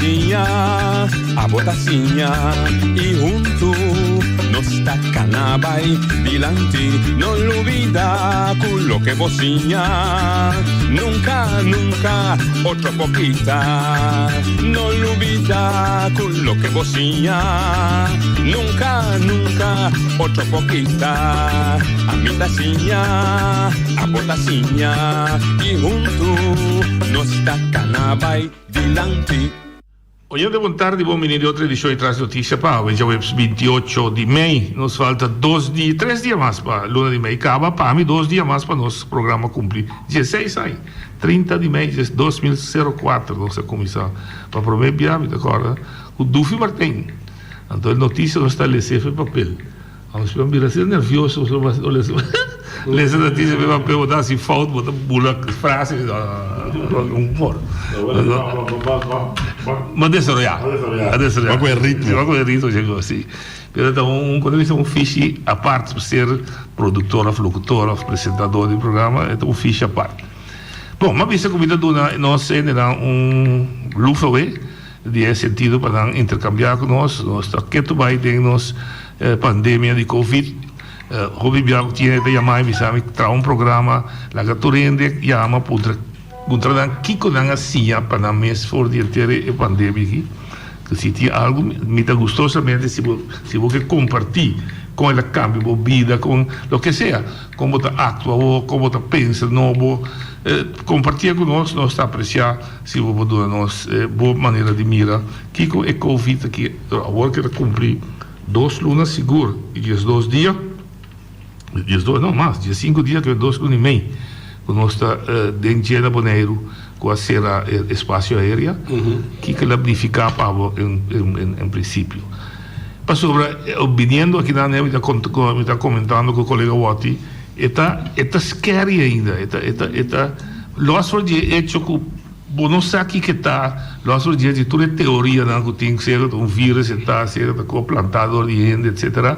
siña, abo ta siña i huntu nos ta kana bai dilanti. No lubida ku loke bo siña nunka, nunka otro por kita. No lubida ku loke bo siña nunka, nunka otro por kita. Ami ta siña, abo ta siña i huntu nos ta kana bai dilanti. Oyente bon tardi bon bini di otro edicion di Tras Noticia pa awe djaweps 28 di mei. Nos falta dos dia, tres dia mas pa luna di mei caba, pa mi dos dia mas pa nos programa cumpli dieseis aña. 30 di mei di 2004 nos a cuminsa pa prome bia, mi ta corda, cu Dufi Martin. Anto e noticia nos ta lese fe papel. Nos por bira asina nervioso nos por lesa lesa noticia pe papel bo ta hasi fout bo ta bula frase un por Bo desaroya bo desaroya Bo ku e ritmo bo ku e ritmo si si pero ta un ku ta bisa un fishi apart ser productor of locutor of presentador di programa e ta un fishi apart bon mi a bisa ku mi ta duna nos hendenan un luf awe. Di e sentido pa nan intercambia cu nos, nos ta ketu bay den nos pandemia di covid. Hopi bia cu tin ta yama mi bisa mi traha un programa laga tur hende yama puntra puntra nan kico nan a siña pa nan mes for di henter e pandemia aki. Cu si tin algo mi ta gustosamente si bo si bo ke comparti con el a cambia bo bida con loke sea con bo ta actua awo con bo ta pensa nobo compartie cu nos, nos ta aprecia. Si bo por duna nos e bo manera di mira kiko e covid aki awor ke ta kumpli dos luna sigur i diesdos dia, diesdos no mas diesinku dia ke dos luna i mei ku nos ta den dje na Boneiru ku a sera e espasio aerea kiko el a nifiká pa bo en prinsipio. Pasobra biniendo akinan mi ta mi ta komentando ku kolega Watty e ta e ta scary ainda e ta e ta e ta Los for di e echo ku bo no sa kiko e ta, los for di e di tur e teorianan ku tin, sea ku ta un virus e ta, sea ku ta kos plantá dor di hende, etsetera,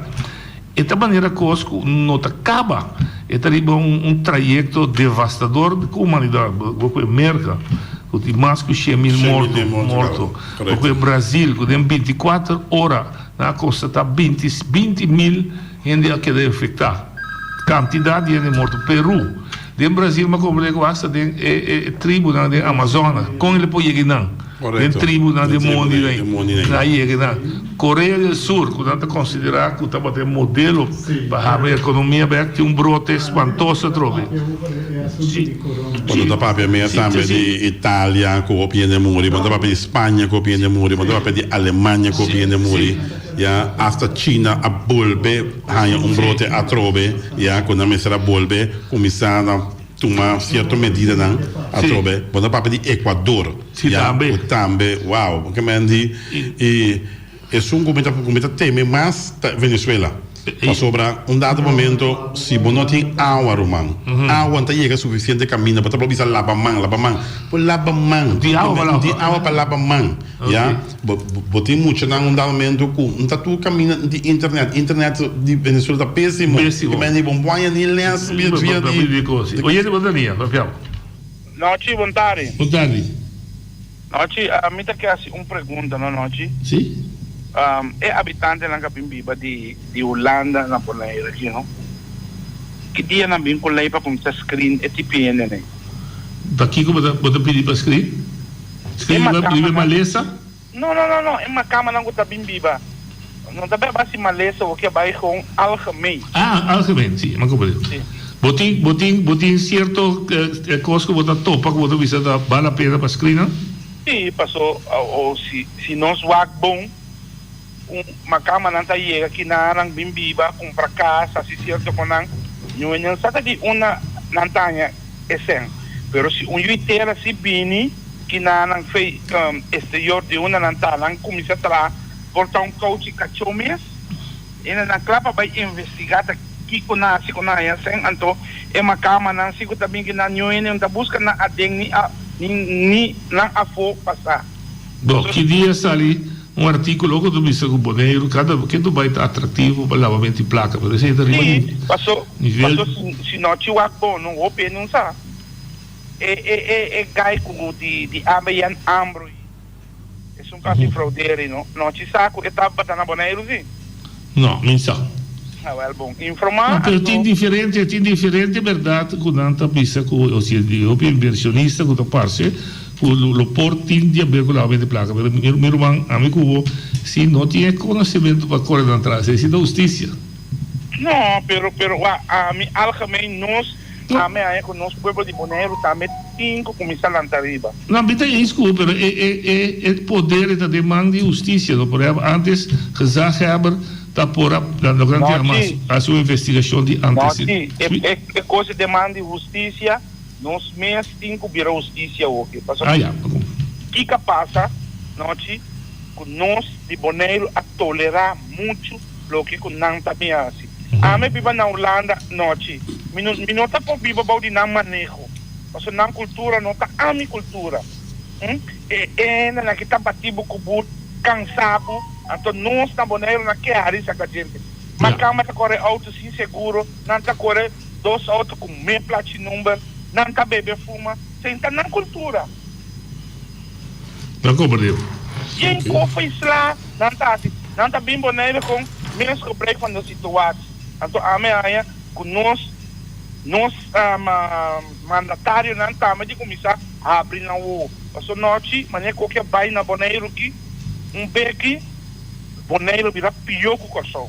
e ta manera kos ku no ta kaba. E ta riba un trayekto devastador ku humanidat. Bo ku e Merka ku tin mas ku 100.000 morto, morto. Bo ku e Brazil ku den 24 ora nan a konstatá binti 20.000 hende a keda infektá. Kantidat di hende morto. Peru. Den Brasil mi a comprende cu hasta den e tribunan den Amazonas con el por yega nan den tribunan den mondi nan a yega nan. Korea del Sur cu nan ta considera cu tabata e modelo pa habri economia bek tin un brote spantoso atrobe. Bo no ta papia mes tambe di Italia cu hopi hende muri, bo no ta papia di Spanja cu hopi hende muri, bo no ta papia di Alemania cu hopi hende muri. Ya hasta China a bolbe haña un brote atrobe, ya cu nan mester a bolbe cuminsa na tuma cierto medidanan atrobe. Bo ta papia di Ecuador, ya cu tambe, wow, bo ke men di y esun cu mi ta cu mi ta teme mas ta Venezuela. Pasobra un dado momento si bo no tin awa ruman, awa no ta yega suficiente caminda, bo ta por bisa laba man, laba man, bo laba man, Di awa pa laba. Di awa pa laba man. Ya, bo bo tin muchanan un dado momento cu no ta tur caminda di internet, internet di Venezuela ta pesimo, Pesimo. Ki mende bo no por haña ni les via via di Di cos. Oye di bo ta nia, papiao. Nochi, bon tardi. Bon tardi. Nochi, mi ta ke hasi un pregunta no Nochi. Si. E habitantenan ku a bin biba di di Hulanda na Bonaire aki no, ki dia nan bin ku lei pa kuminsá screen e tipo hendenan? Pakiko bo ta bo ta pidi pa screen? E Screen riba riba e makamanan malesa? No no no no, e makamanan ku ta bin biba no ta bai basi malesa o ke bai gewoon algemeen. Ah, algemeen, si, mi a comprende. Si. Bo tin bo tin bo tin cierto cos ku bo ta topa ku bo ta bisa ta bal la pena pa screen nan? Si, paso o si si nos wak bon un makamanan ta yega kinanan bin biba kumpra kas hasi cierto konan ñoeñan sa ta di unda nan ta haña e sen. Pero si un yu tera si bini kinanan fei exterior di unda nan ta nan kuminsa traha por ta un kouchi kachó mes i nan ta kla pa bai investigá ta kiko nan hasi ku nan haña sen anto e makamanan si ku ta bin kinan ñu hende no ta buska nan aden ni a ni nan afó pa sa. Bo, ki dia sali un artíkulo ku ta bisa ku Boneiru kada ke Dubai ta atraktivo pa labamento di plaka, pero esei ta riba Sí, di paso, nivel. paso si, si no chiwak bo no hopi e nun sa. E, e, e, e guy ku di, di ABN Amro i. Esun ku hasi frauderi no. No ci sa ku e tabata na Boneiru si? No, mi sa. Awel bon informa No, pero anto. tin diferente, tin diferente berdad ku nan ta bisa ku o si di hopi inversionista ku ta parce ku lo por tin di haber ku lavamento di placa. Pero mi mi ruman, ami ku bo si no tin e conocimento pa core nan tras, esi ta husticia. No, pero pero wak ami algemeen nos ami haña ku nos pueblo di Boneiru tambe tin ku kuminsá lanta riba. No, mi ta eens ku bo, pero e e e e poder e ta den man di hustisia. No, por ehempel, antes gezaghebber ta por a, loke nan ta yama, No, si. hasi un investigashon di No, antes. si. E e e kos e den man di hustisia, nos mes tin ku bira hustisia oke. Pasobra Ah, ya. kiko a pasa, nochi, ku nos di Boneiru a tolerá muchu loke ku nan ta bin hasi. Ami biba na Hulanda nochi, mi no mi no ta por biba bou di nan maneho, pasobra nan kultura no ta ami kultura. E e hendenan ki ta bati bo ku bo kansa bo, anto nos na Boneiru na ke hari saka djente. Makamba ta kore outo sin seguro, nan ta kore dos outo ku me plachi number, nan ta bebe fuma, esei ta nan kultura. Nan komprendé. Yen koffie sla nan ta hasi. Nan ta bin Bonaire kon misgebruik van de situatie. Anto ami haña ku nos nos mandatarionan tambe di kuminsá habri nan wowo. Paso nochi manera ku ke bai na Boneiru ki un beki Boneiru bira pió ku Kòrsou.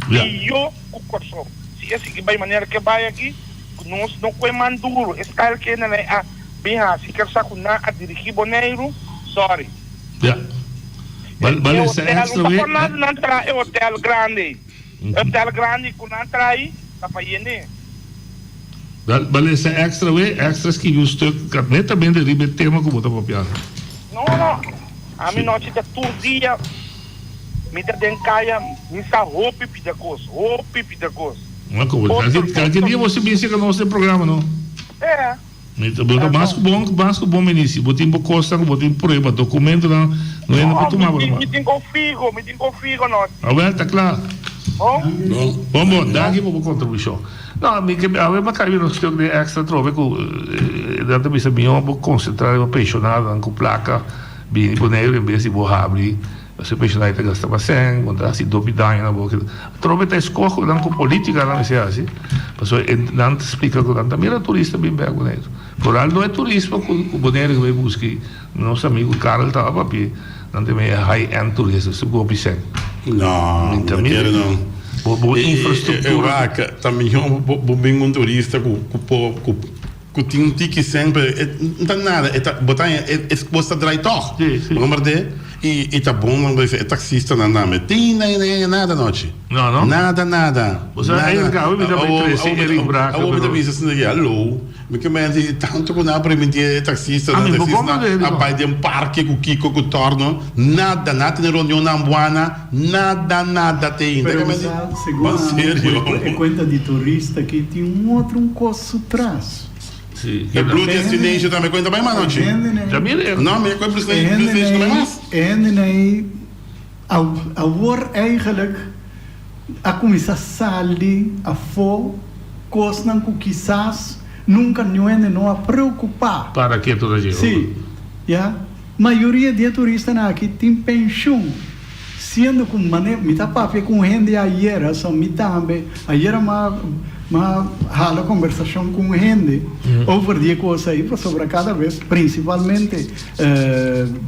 Pió ku Kòrsou. Si e sigui bai manera ke bai aki ku nos no kue man duru e style ke nan a Bin hasi ker sa ku nan a dirigí Boneiru, sorry. Ja. Bal, bal E esa hotel, extra un ta we. por nada nan traha e hotel grandi ei. E hotel grandi ku nan traha ei ta pa yen'é. Bal, bal esa extra we, extra skibi un stuk netamente riba e tema ku bo ta papiando. No, no. Ami nochi ta tur dia mi ta den kaya, mi sa hopi pida kos, hopi pida kos. Ma komo, Otro, kalke otro. dia bo si bin seka nos den programa no? E. Mi ta bo ta mas ku bon, mas ku bon minister. Bo tin bo kosnan ku bo tin prueba, dokumentonan no hende por tuma bo Mi normal. tin kon fiho, mi tin kon fiho no. Awel ta kla. Bon. Bon bon, danki pa bo kontribushon. No, mi ke awe mi a kai bira un stuk den extra atrobe ku nan ta bisa mihó bo konsentrá riba penshonadonan ku plaka bini Boneiru en bes di bo habri Pasobra pensionario ta gasta mas sèn, bo ta hasi dopi daño na bo. Atrobe ta eskoho nan ku politika nan mester hasi, pasobra e nan ta splika ku nan ta mira turista bin bek Boneiru. Foral no e turismo ku Boneiru ke bai buska i nos amigu Karel tabata papia, nan ta mira e high end turista, su ku hopi sèn. No, Mi ta no mira kere no. bo bo E e infrastruktura. wak ta mihó bo bo bin un turista ku ku por ku Ku tin un tiki semper e no ta nada e ta bo ta haña e e kos ta drai tòg Sí, sí. bo komprendé i i ta bon nan e taksistanan tambe tin nan no haña nada anochi No, no. nada nada Bo sa nada Eric awe mi ta bai awor trese awor mi Eric Braca awor mi ta pero bisa asina di hallo mi ke menti tantu ku nan a primintí e taksistanan Ami bo taksistanan komprendé a bai den parke ku kiko ku torno nada nan a tene reunionnan buana Nada nada te inda Pero ke menti sa segun ban ami serio. cu e cuenta di turista aki tin un otro un cos su tras. Si, E Blue Destination tambe cuenta bai mas nochi. Ya mira e. No, mi e cu e Blue Destination bai mas. E hendenan ey awor eigenlijk a cuminsa sali afo cosnan cu kisas nunca niun hende no a preocupa. Para keto ta dje. Si, ya. Mayoria di e turistanan aki tin penshun, siendo ku mane mi ta papia ku un hende ayera, so mi tambe ayera m'a m'a hala kombersashon ku un hende over di e kos ei, pasobra kada bes, prinsipalmente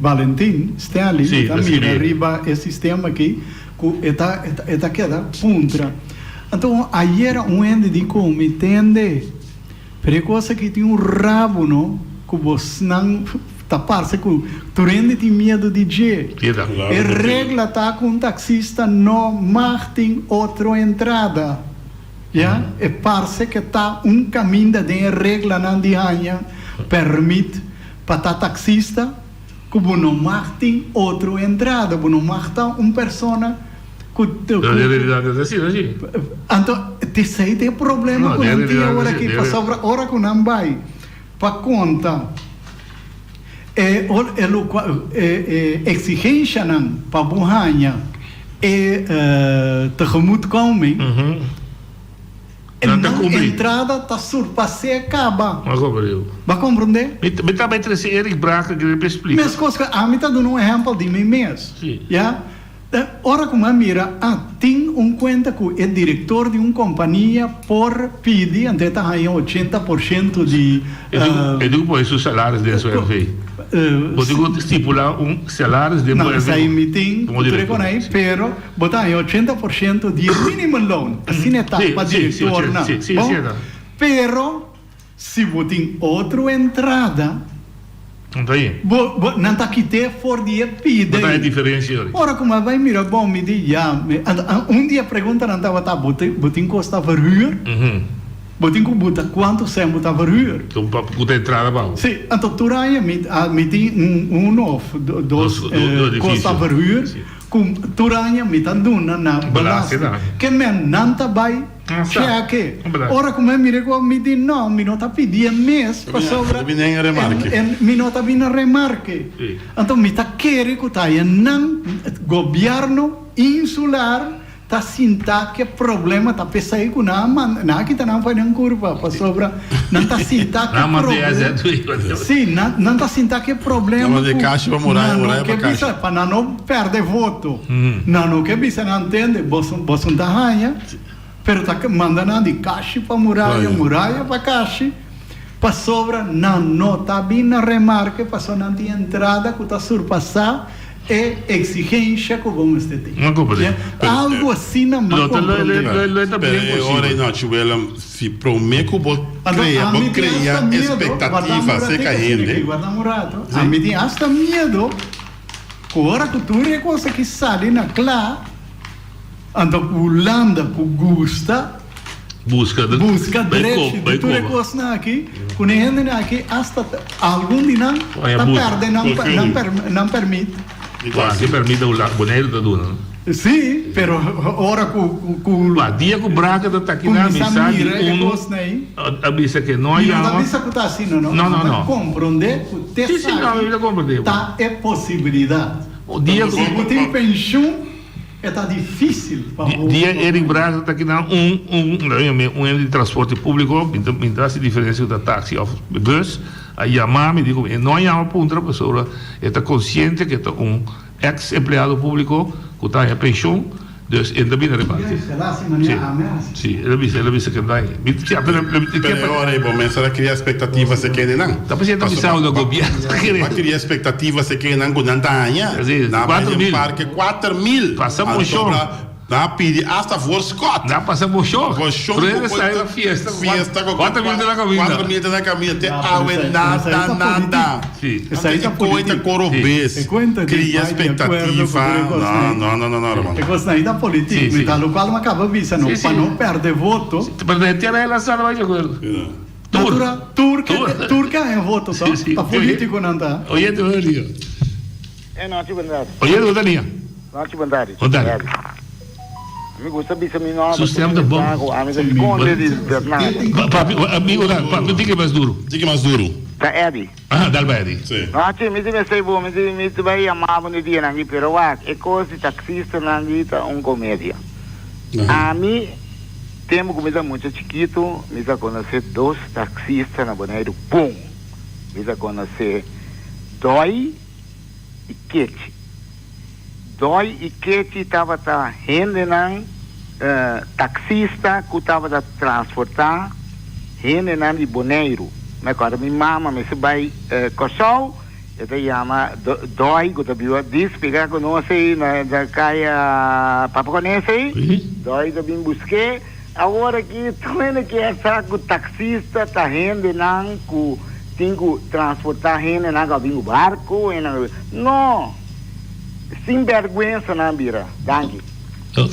Valentin Stanley, mi ta mira riba e sistema aki ku e ta e ta keda puntra. Anto ayera un hende di ku mi tende. Pero e kos aki tin un rabu no, ku bosnan ta parse ku tur hende tin miedu di dje. E regla ta ku un taksista no mag tin otro entrada. Ya, e parse ke ta un kaminda den e reglanan di haña pèrmit pa ta taksista ku bo no mag tin otro entrada, bo no mag ta un persona. Ku Pero den realidad no ta asina si. Anto esei ta e problema No, ku den nan tin realidad awor no ta aki asina. pasobra ora ku nan bai pa konta e e lokua e e eksigenshanan pa bo haña e tegemoetkoming. Nan ta Nan kumpli. entrada ta surpas'é kaba. M'a komprendé. Bo a komprendé? Mi mi ta bai trese Eric Brakke kere pa e splika. Meskos ku ami ta duna un ehèmpel di mi mes. Sí. Ya. Ora ku mi a mira, ah, tin un kuenta ku e direktor di un kompania por pidi, anto e ta haña 80% di. E di ku e di ku pone su salaris den su NV. Bo tin ku stipulá un salaris den bo No, NV esei mi tin komo ku direktor. rekonei, pero Bo ta haña 80% di e minimumloon, asina e ta pa direktornan. Bon, pero si bo tin otro entrada, bo, bo, nan ta kit'é for di e pida ei. Ora ku mi a bai mira bon, mi di, ya, mi, un di e preguntanan tabata, bo tin, bo tin kos ta verhuur? Bo tin ku buta kuantu sèn bo ta verhuur? Ku ta entrada pa bo. Sí, anto tur aña mi, mi tin un, un of dos kos ta verhuur. Ku tur aña mi ta duna na belasting. Ke men nan ta bai chèke. Ora ku mi mira ku mi di no, mi no ta pidi e mes pasobra mi no ta bini na remarke. Anto mi ta kere ku ta nan gobièrnu insular Ta sinta ke problema ta pesai ku nan a manda, nan a kita nan for den kurpa pasobra nan ta sinta ke problema, si, nan ta sinta ke problema ku nan no ke bisa pa nan no perde voto, nan no ke bisa nan tende boso boso ta haña pero ta manda nan di kashi pa muraya, muraya pa kashi pasobra nan no ta bin na remarke pasobra nan tin entrada ku ta surpasa. E exigensha cu bo mester tin. No comprende. Algo asina m'a comprende. Lo ta Pero bien e ora posibel. ei nochi Willem, si prome cu bo Anto crea, bo ami tin crea hasta miedo, expectativa guarda un cerca ratito, hende. Sinicky, guarda un rato. Ami tin hasta miedo cu ora cu tur e cos aki sali na cla, anto cu Hulanda cu gusta Busca busca bai drechi bai di tur e koba. cosnan aki, cu ne hendenan aki hasta algun di nan Oye, ta but. perde nan nan per nan permit. Wak, e permit ta Hulanda, Boneiru ta duna no? Si, pero ora cu cu cu Wak, dia cu Braga ta taki nan, mi cuminsa sa di mira e unu cosnan ei. a bisa ke no a Mi no ta yama. bisa cu ta asina no, No, no, mi ta no. comprende cu te Si, si, no, mi esaki ta comprende. ta e posibilidad. Dia cu. Si bo tin pensioen. E ta difícil pa bo. Dia Eric Braza ta kina un un un hende di transporte público, mi ta mi ta hasi diferencia ku ta taxi òf bus, a yama mi di ku e no a yama puntra pasobra e ta konsiente ku e ta un eks empleado público ku ta haña penshon, dus e no ta bini reparti. Si, si, el a bisa el a bisa ku e no ta haña. Mi si pero mi Pero e ora ei bo mester a kria espektativa si kendenan. Ta pasobra e ta bisa unda gobièrnu ta kere. Bo a kria espektativa si kendenan ku nan ta haña. Así, Nan a bai kuater den mil. parke 4000. Pasa boshon. Anto nan a pidi asta voorschot. Nan a pasa boshon. Boshon Pero ku e por sai na fiesta ku fiesta ku 4000 ta na kaminda. 4000 ta na kaminda. Te Ya, pero awe esei- pero nada, esei ta nada. politik. Sí. Esei ta Anto e koe ta politik. koro Sí. bes. E kuenta di Kria bai di akuerdo ku espektativa. tur e kosnan No, ei. no, no, no, no, hermano. E kosnan ei ta politik. Sí, Mi sí. ta lokual mi a kaba bisa no, Sí, sí. pa no pèrdè voto. Pero den tierra de la sala bai di akuerdo. Sí. Tur. Natura, tur ke Tur. tur ke haña voto to, Sí, sí. ta politikonan ta. Oyente, buen dia. E nochi bondadi. Oyente, bo ta nia? Nochi bondadi. Bondadi. Mi gusta bisa mi nomber. Su stem ta bon. Ami ta sconde di Bernardo. Papi, amigo, papi, un tiki mas duro. Tiki mas duro. Ta Eddie. Aha, dal ba Eddie. Sí. Nochi, mi si mester bo, mi si mi ta bai yama bo di dianan aki, pero wak, e kos di taxistanan aki ta un komedia. Ami, tempu ku mi ta mucha chikitu, mi ta konosé dos taxista na Boneiru bon. Mi ta konosé Dòi i Kechi. Dòi i Kechi tabata hendenan taksista ku tabata transportá hendenan di Boneiru. Mi akòrda mi mama mester bai Kòrsou, e ta yama Dòi ku ta biba dis pega ku nos ei na kaya Papa Kones ei. Dòi ta bin busk'é. Awor aki tur hende kier sa ku taksista ta hendenan ku tin ku transportá hendenan ku a bin ku barku, hendenan ku. No! Sin bèrgwensa nan bira. Danki. Ok.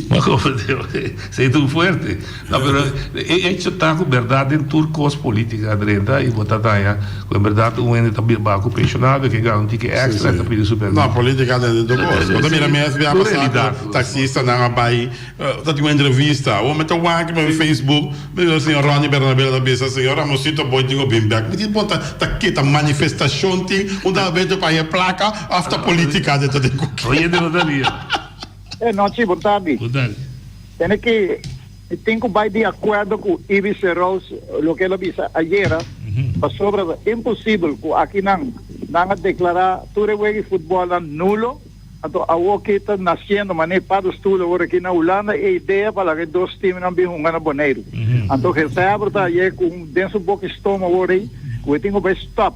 Bo a comprende. Esei ta un fuerte. No, pero e hecho ta ku bèrdat den tur kos politica a drenta i bo ta daña ku en bèrdat un hende ta biba ku pensionado e ke gana un tiki extra e ta pidi su permiso. No, politica den tur kos. Bo ta mira mes bia pasa ku taksistanan a bai. Ta tin un entrevista. Awor mi ta wak riba mi Facebook, mi mira señor Ronnie Bernabela ta bisa, Señor Ramosito boy tin ku bin bek. Mi di, Bon, ta ta ke? Ta manifestashon tin un ta bete pa haña plaka òf ta politica den ta den ku ke? Oyente no ta ria. E nochi, bon tardi. Bon tardi. Tene ki. Mi tin ku bai di akuerdo ku Ibi Serous loke el a bisa ayera, pasobra ta imposibel ku akinan nan a deklará tur e wega di futbòlnan nulo, anto awoki ta nasiendo manera paddestoel awor aki na Hulanda e idea pa laga e dos timnan bin hunga na Boneiru. Anto Gezaghebber ta haye ku den su boki stoma awor ei ku e tin ku bai stòp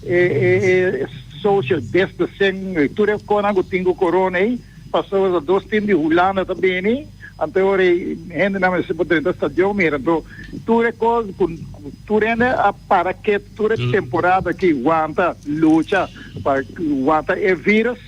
e social distancing i tur e konan ku tin ku corona ei. Pasobra ta dos tim di Hulanda ta bini, anto e ora ei hendenan mester por drenta stadion mira. Anto tur e kos ku tur hende a para ketu tur e temporada aki wanta lucha pa wanta e virus.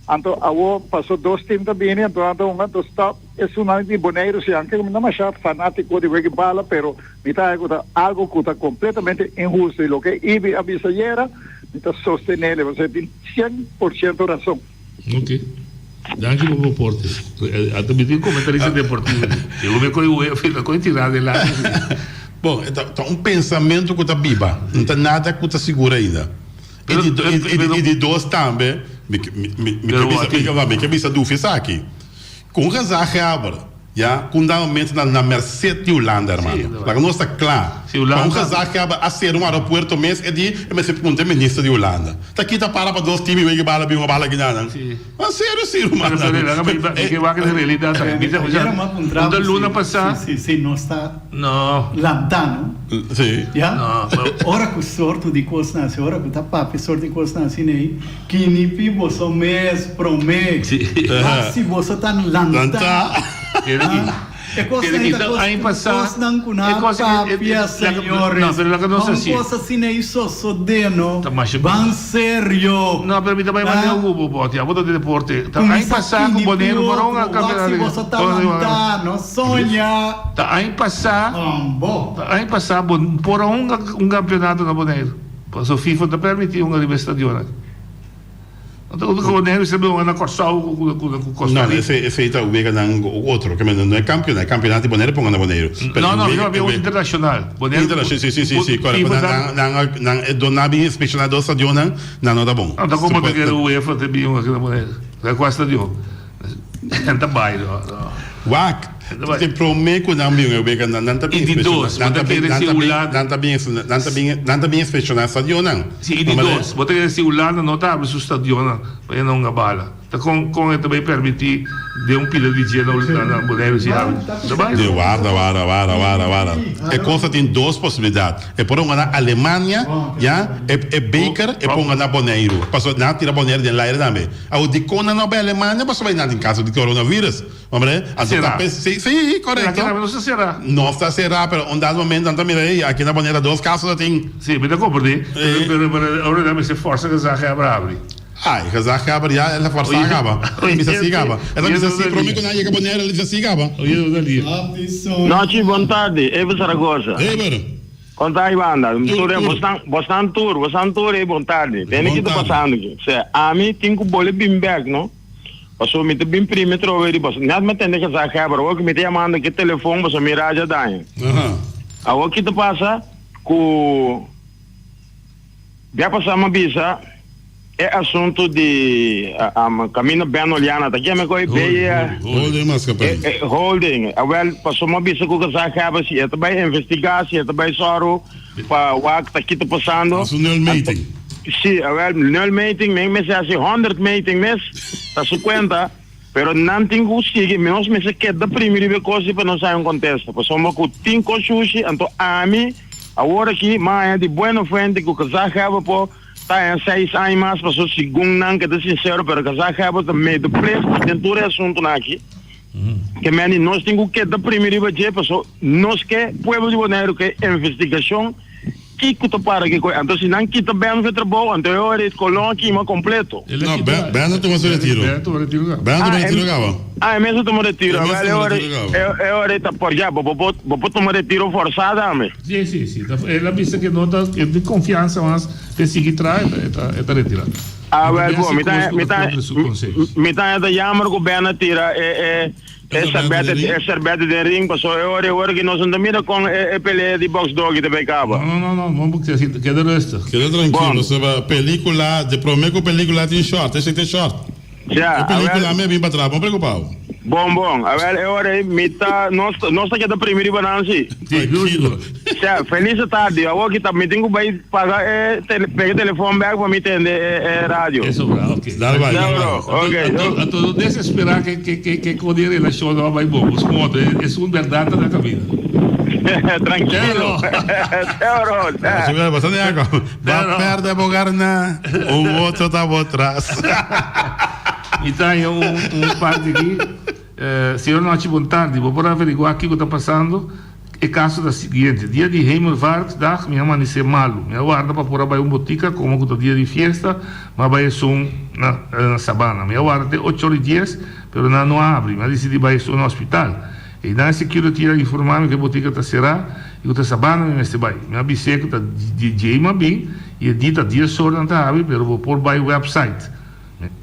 Anto awor paso dos tim ta bini anto nan ta hunga anto stop esunnan di Boneiru si anke mi no masha fanatiko di wega bala pero mi ta haña ku ta algo ku ta kompletamente inhusto i loke Ibi a bisa ayera mi ta sostenele pasobra e tin 100% rason. Ok. Danki pa bo aporte. Ata mi tin comentarista deportivo. Yo me coy UEFA, mi coy tira adelante. Bon, e ta un pensamentu ku ta biba. No ta nada ku ta sigur ainda. I di i di dos tambe, mi mi mi ke bisa mi ke bisa dufi esaki. Ku un gezaghebber Ya, ku un dado momento na na merced di Hulanda, hermano. Laga nos ta kla. Pa un gezaghebber a sera un aeropuerto mes e di e mester punta e minister di Hulanda. Ta kita para pa dos team i wega bala bin un bala gina nan. Ma serio si ruman. Unda luna pasa. Si si nos ta lanta no. Si. Ya. Ora ku sorto di kosnan asi, ora ku ta papia sorto di kosnan asina ei. Kinipi boso mes promé. Wak si boso ta lantá. E kosnan ei ta kosnan ku nan a papia, señores. Pa un kos asina ei sosodé, no? Ban serio. Kuminsá kinipi otro. Wak si boso ta lantá, no soña. Hombo. Paso FIFA ta permiti hunga riba e stadion aki. No ta ku Boneiru mester hunga na Kòrsou ku ku Costa Rica. No, esei esei ta weganan otro. Ke men no e kampionato. E kampionato di Boneiru ponga na Boneiru. Pero No, no, mi ta papia un internashonal. Boneiru Internashonal, si, si, si, si, korekto. FIFA ta Nan nan nan e do nan a bin inspekshoná dos stadionnan, nan no ta bon. No ta komo ta kere UEFA ta bin hunga aki na Boneiru. Sa kua stadion? Nan ta bai no, no. Wak, te prome ku nan bin wega nan nan ta bin I di dos, bo nan ta ta bin kere nan si ta bin Hulanda nan ta bin nan ta bin nan ta bin inspekshoná stadionnan. Si, i di dos, bo ta kere si Hulanda no ta habri su stadionnan pa e nan hunga bala. Ta kon kon e ta bai permití den un pila di dje na na Boneiru si habri? Ta bai De no. warda warda warda warda warda. E kos ta tin dos posibilidat. E por hunga na Alemania, ya, e e beker e por hunga na Boneiru. Pasobra nan a tira Boneiru den laire tambe. Awor dikon nan no bai Alemania pasobra nan tin kaso di coronavirus. Hombre, anto Será? ta pes, si, si, Pero aki korekto. tambe no sta será. No sta será, pero un dado momento nan ta mira, ey, aki na Boneiru dos kaso ta tin. Si, mi ta komprendé. Pero, pero, pero ora nan mester forsa gezaghebber habri. Ay, gezaghebber ya el a forsa Oye, kaba. El a bisa si kaba. El a oye, bisa si, oye, prome ku nan yega Boneiru el a bisa si kaba. Oye, oye, oye. Nochi, bon tardi, Ever Zaragoza. Ever. Kon ta Ivanda? Tur, Tur, tur. bosnan, bosnan tur, bosnan tur e bon tardi. Tende Bon ki ta tardi. pasando aki. Sea, ami tin ku bole bin bek, no? Paso mi ta bin primi trobe di bos. Net mi a tende gezaghebber, awor ku mi ta yamando ki telefon paso mi raja daña. Aha. Awor ki ta pasa ku bia pasa mi a bisa e asuntu di kaminda Ben Oliana ta keme koe Holding, holding maatschappij. Holding. Awel paso mi a bisa ku gezaghebber si e ta bai investiga, si e ta bai sòru pa wak ta ki ta pasando. Hasi un nulmeting. Si, awel nulmeting men mester hasi honderd meting mes ta su kuenta, pero nan tin ku sigui, nos mester keda primi riba e kos pa nos haña un kontesta, pasobra ku tin kos shushi, anto ami awor aki mi a haña di buena fuente ku gezaghebber por ta haña seis aña mas, pasobra segun nan ke ta sinsero, pero gezaghebber ta medeplichtig den tur e asuntunan aki. Ke meni nos tin ku keda primi riba dje paso nos ke pueblo di Boneiru ke investigashon kiko ta para ki koe. Anto si nan kita Ben fe trabou anto e ora e kolon a kima kompleto. No, Ben a tuma su retiro. Ben a tuma retiro kaba. Ah, e mes a tuma retiro. E mes a Awel e tuma ora retiro kaba. e ora e ta por ya bo bo bo por tuma retiro forsá tambe. Si, si, si. El a bisa ke no ta e tin konfiansa mas p'e sigui traha e ta e ta retira. Ah wel bo, mi ta mi ta mi ta ta jammer ku Ben a tira e e e serbete e serbete den ring paso e ora e ora ki nos no ta mira kon e e pelea di box doggy ta bay kaba. No no no no bo keda rustig. Keda trankilo pasobra pelikula de prome ku pelikula tin short esei ta short. Ja E pelikula mi a bin pa traha bo no preokupa bo. Bon bon, awel e ora ei mi ta nos nos ta keda primi riba nan si. Tranquilo. Sea, feliz tardi. Awor ki ta mi tin ku bai paga e tele pega e telefon bek pa mi tende e e radio. Eso bra, ok. Dale bai, dale bai. Ok. Anto anto no desespera ke ke ke ke kon e relashon no a bai bon. Bos moto esun bèrdat ta na kaminda. Tranquilo. Te oro. Bastante ako. Ba perde bo garna, un otro ta bo tras. Mi ta haña un un parti aki. Señor Nochi bon tardi. Bo por averiguá kiko ta pasando? E kaso ta siguiente. Dia di Hemelvaartsdag mi a manisé malu. Mi a warda pa por a bai un botika komo ku ta dia di fiesta, mi a bai esun na na Sabana. Mi a warda te ocho ora i dies, pero nan no a habri. Mi a disidí bai esun na hospital. Einan e security a informá mi ku e botika ta será i ku ta Sabana mi mester bai. Mi a bis'é ku ta di djei mi a bin i e di ta dies ora nan ta habri, pero bo por bai website.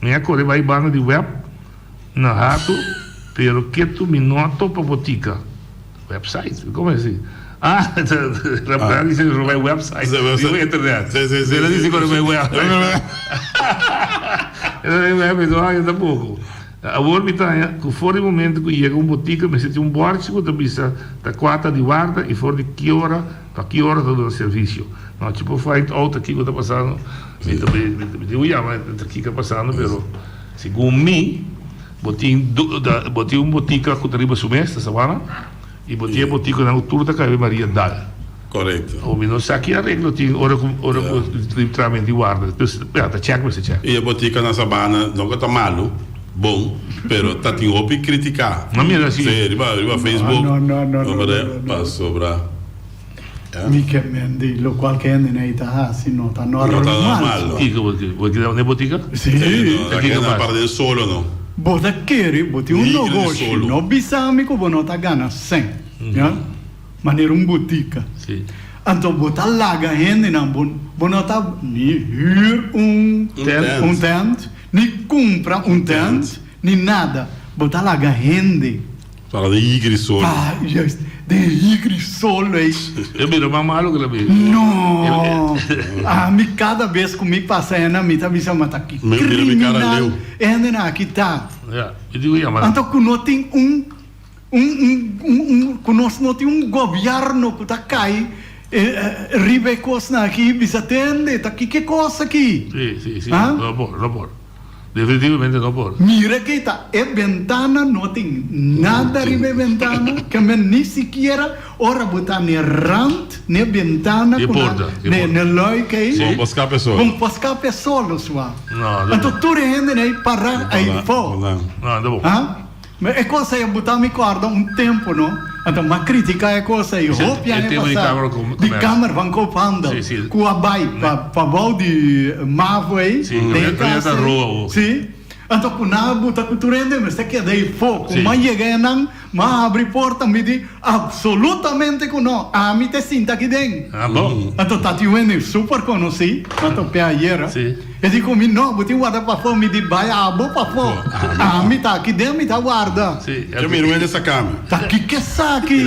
Mi a kore bai banda di web na rato, pero ketu mi no a topa botika. Website? Como así? Ah, la dice que bai website. Digo internet. Sí, sí, sí. Pero dice que bai web. Bai web, no hay tampoco. Awor mi ta haña ku for di momento ku yega un botika mester tin un bòrchi ku ta bisa ta kua ta di warda i for di ki ora pa ki ora ta duna servisio. Nochi por find out ta kiko ta pasando. Mi ta mi tin ku yama ta kiko ta pasando pero segun mi bo tin bo tin un botika ku ta riba su mes ta Sabana i bo tin e botikanan ku tur ta kai Maria Dal. Correcto. O mi no sa ki areglo tin ora cu ora cu di tramen di warda. Dus ja, ta check mester check. Y e botica na Sabana no cu ta malo, bon, pero ta tin hopi critica. Ma mira si. Sí, riba riba Facebook. No, no, no, no, Hombre, no, no. pasobra. Ja. Mi ke men di locual ke hende nei ta haci no ta No ta normal. normal. Kiko bo bo keda ne botica? Sí. Sí, no, Ta ta kiko keda pasa? para den solo no. Bo ta kere, bo tin un Ni kere di nogoshi, solo. no bisa mi cu bo no ta gana cen, ja. Manera un botica. Sí. Anto bo ta laga hendenan, bo, bo no ta ni huur un Tent. un tent, ni cumpra un tent, ni nada. Bo ta laga hende. Para den higri solo. Pa, juist, den higri solo ey. E bira mas malo cu la bira. No! Ami cada bes cu mi pasa hendenan mi ta bisa ma ta ki Mi bira mi cara criminal leu. e hendenan aki ta. Ja, mi tin cu yama. Anto cu no tin un. Un un un un ku nos no tin un gobièrnu ku ta kai riba e kosnan aki bisa tende ta kiko e kos aki? Sí, sí, sí, Ha? no por, no por. Definitivamente no por. Mira ki ta e bentana no tin nada riba e bentana ke men ni sikiera ora bo ta ne rand ne bentana Di ku na porta, di ne porta. ne luik ei Bon pa skape solo. bon pa skape solo sua. No, no. Anto tur e hende ei para ei fo. No, no bo. Ha? Ma e kos ei a buta mi kòrda un tempu no, anto m'a kritiká e kos ei hopi aña pasá di Kamer van Koophandel ku a bai pa pa bou di mavo ei den e kas ei, si, anto ku nan a buta ku tur hende mester keda ei fo, ku m'a yega einan m'a habri porta mi di absolutamente ku no, ami ta sinta aki den. Anto ta tin un hende super konosí, m'a top'é ayera. E di ku mi, No, bo tin warda pafó. Mi di, Bai abo pafó. Ami ta aki den, mi ta warda. Ke mi ruende saka mi. Ta kiko esaki?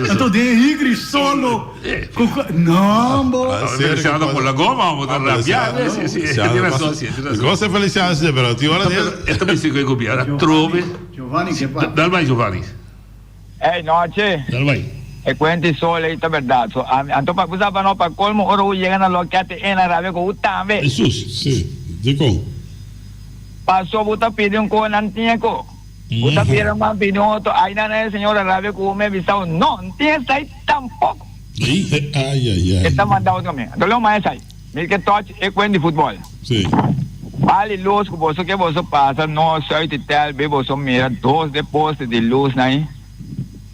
Anto den e higri solo ku ku No, bo. Feliciano por la goma, bo ta rabia. Cosa Feliciano si, pero tin ora di. E ta bisa ku e gobierno atrobe. Giovanni, ke pasa? Dal bai, Giovanni. Ey, nochi. Dal bai. E cuenta y sol ey ta berdad. So, ami, anto pa cu sa pa no, pa colmo ora u yega na loket e na rabia cu u tambe. Jesus. Si, dicon? Paso bu ta pidi un co nan tin e co. Bu ta pidi un man pidi un otro. Ay nan e señora rabia cu u me bisao no, n'tin esai tampoco. Ay, ay, ay. E ta manda otro mi. Anto lo mas esai. Mi ke touch e cuen di futbol. Si. Bali luz cu boso ke boso pasa no suit y tel be boso mira dos de poste di luz nan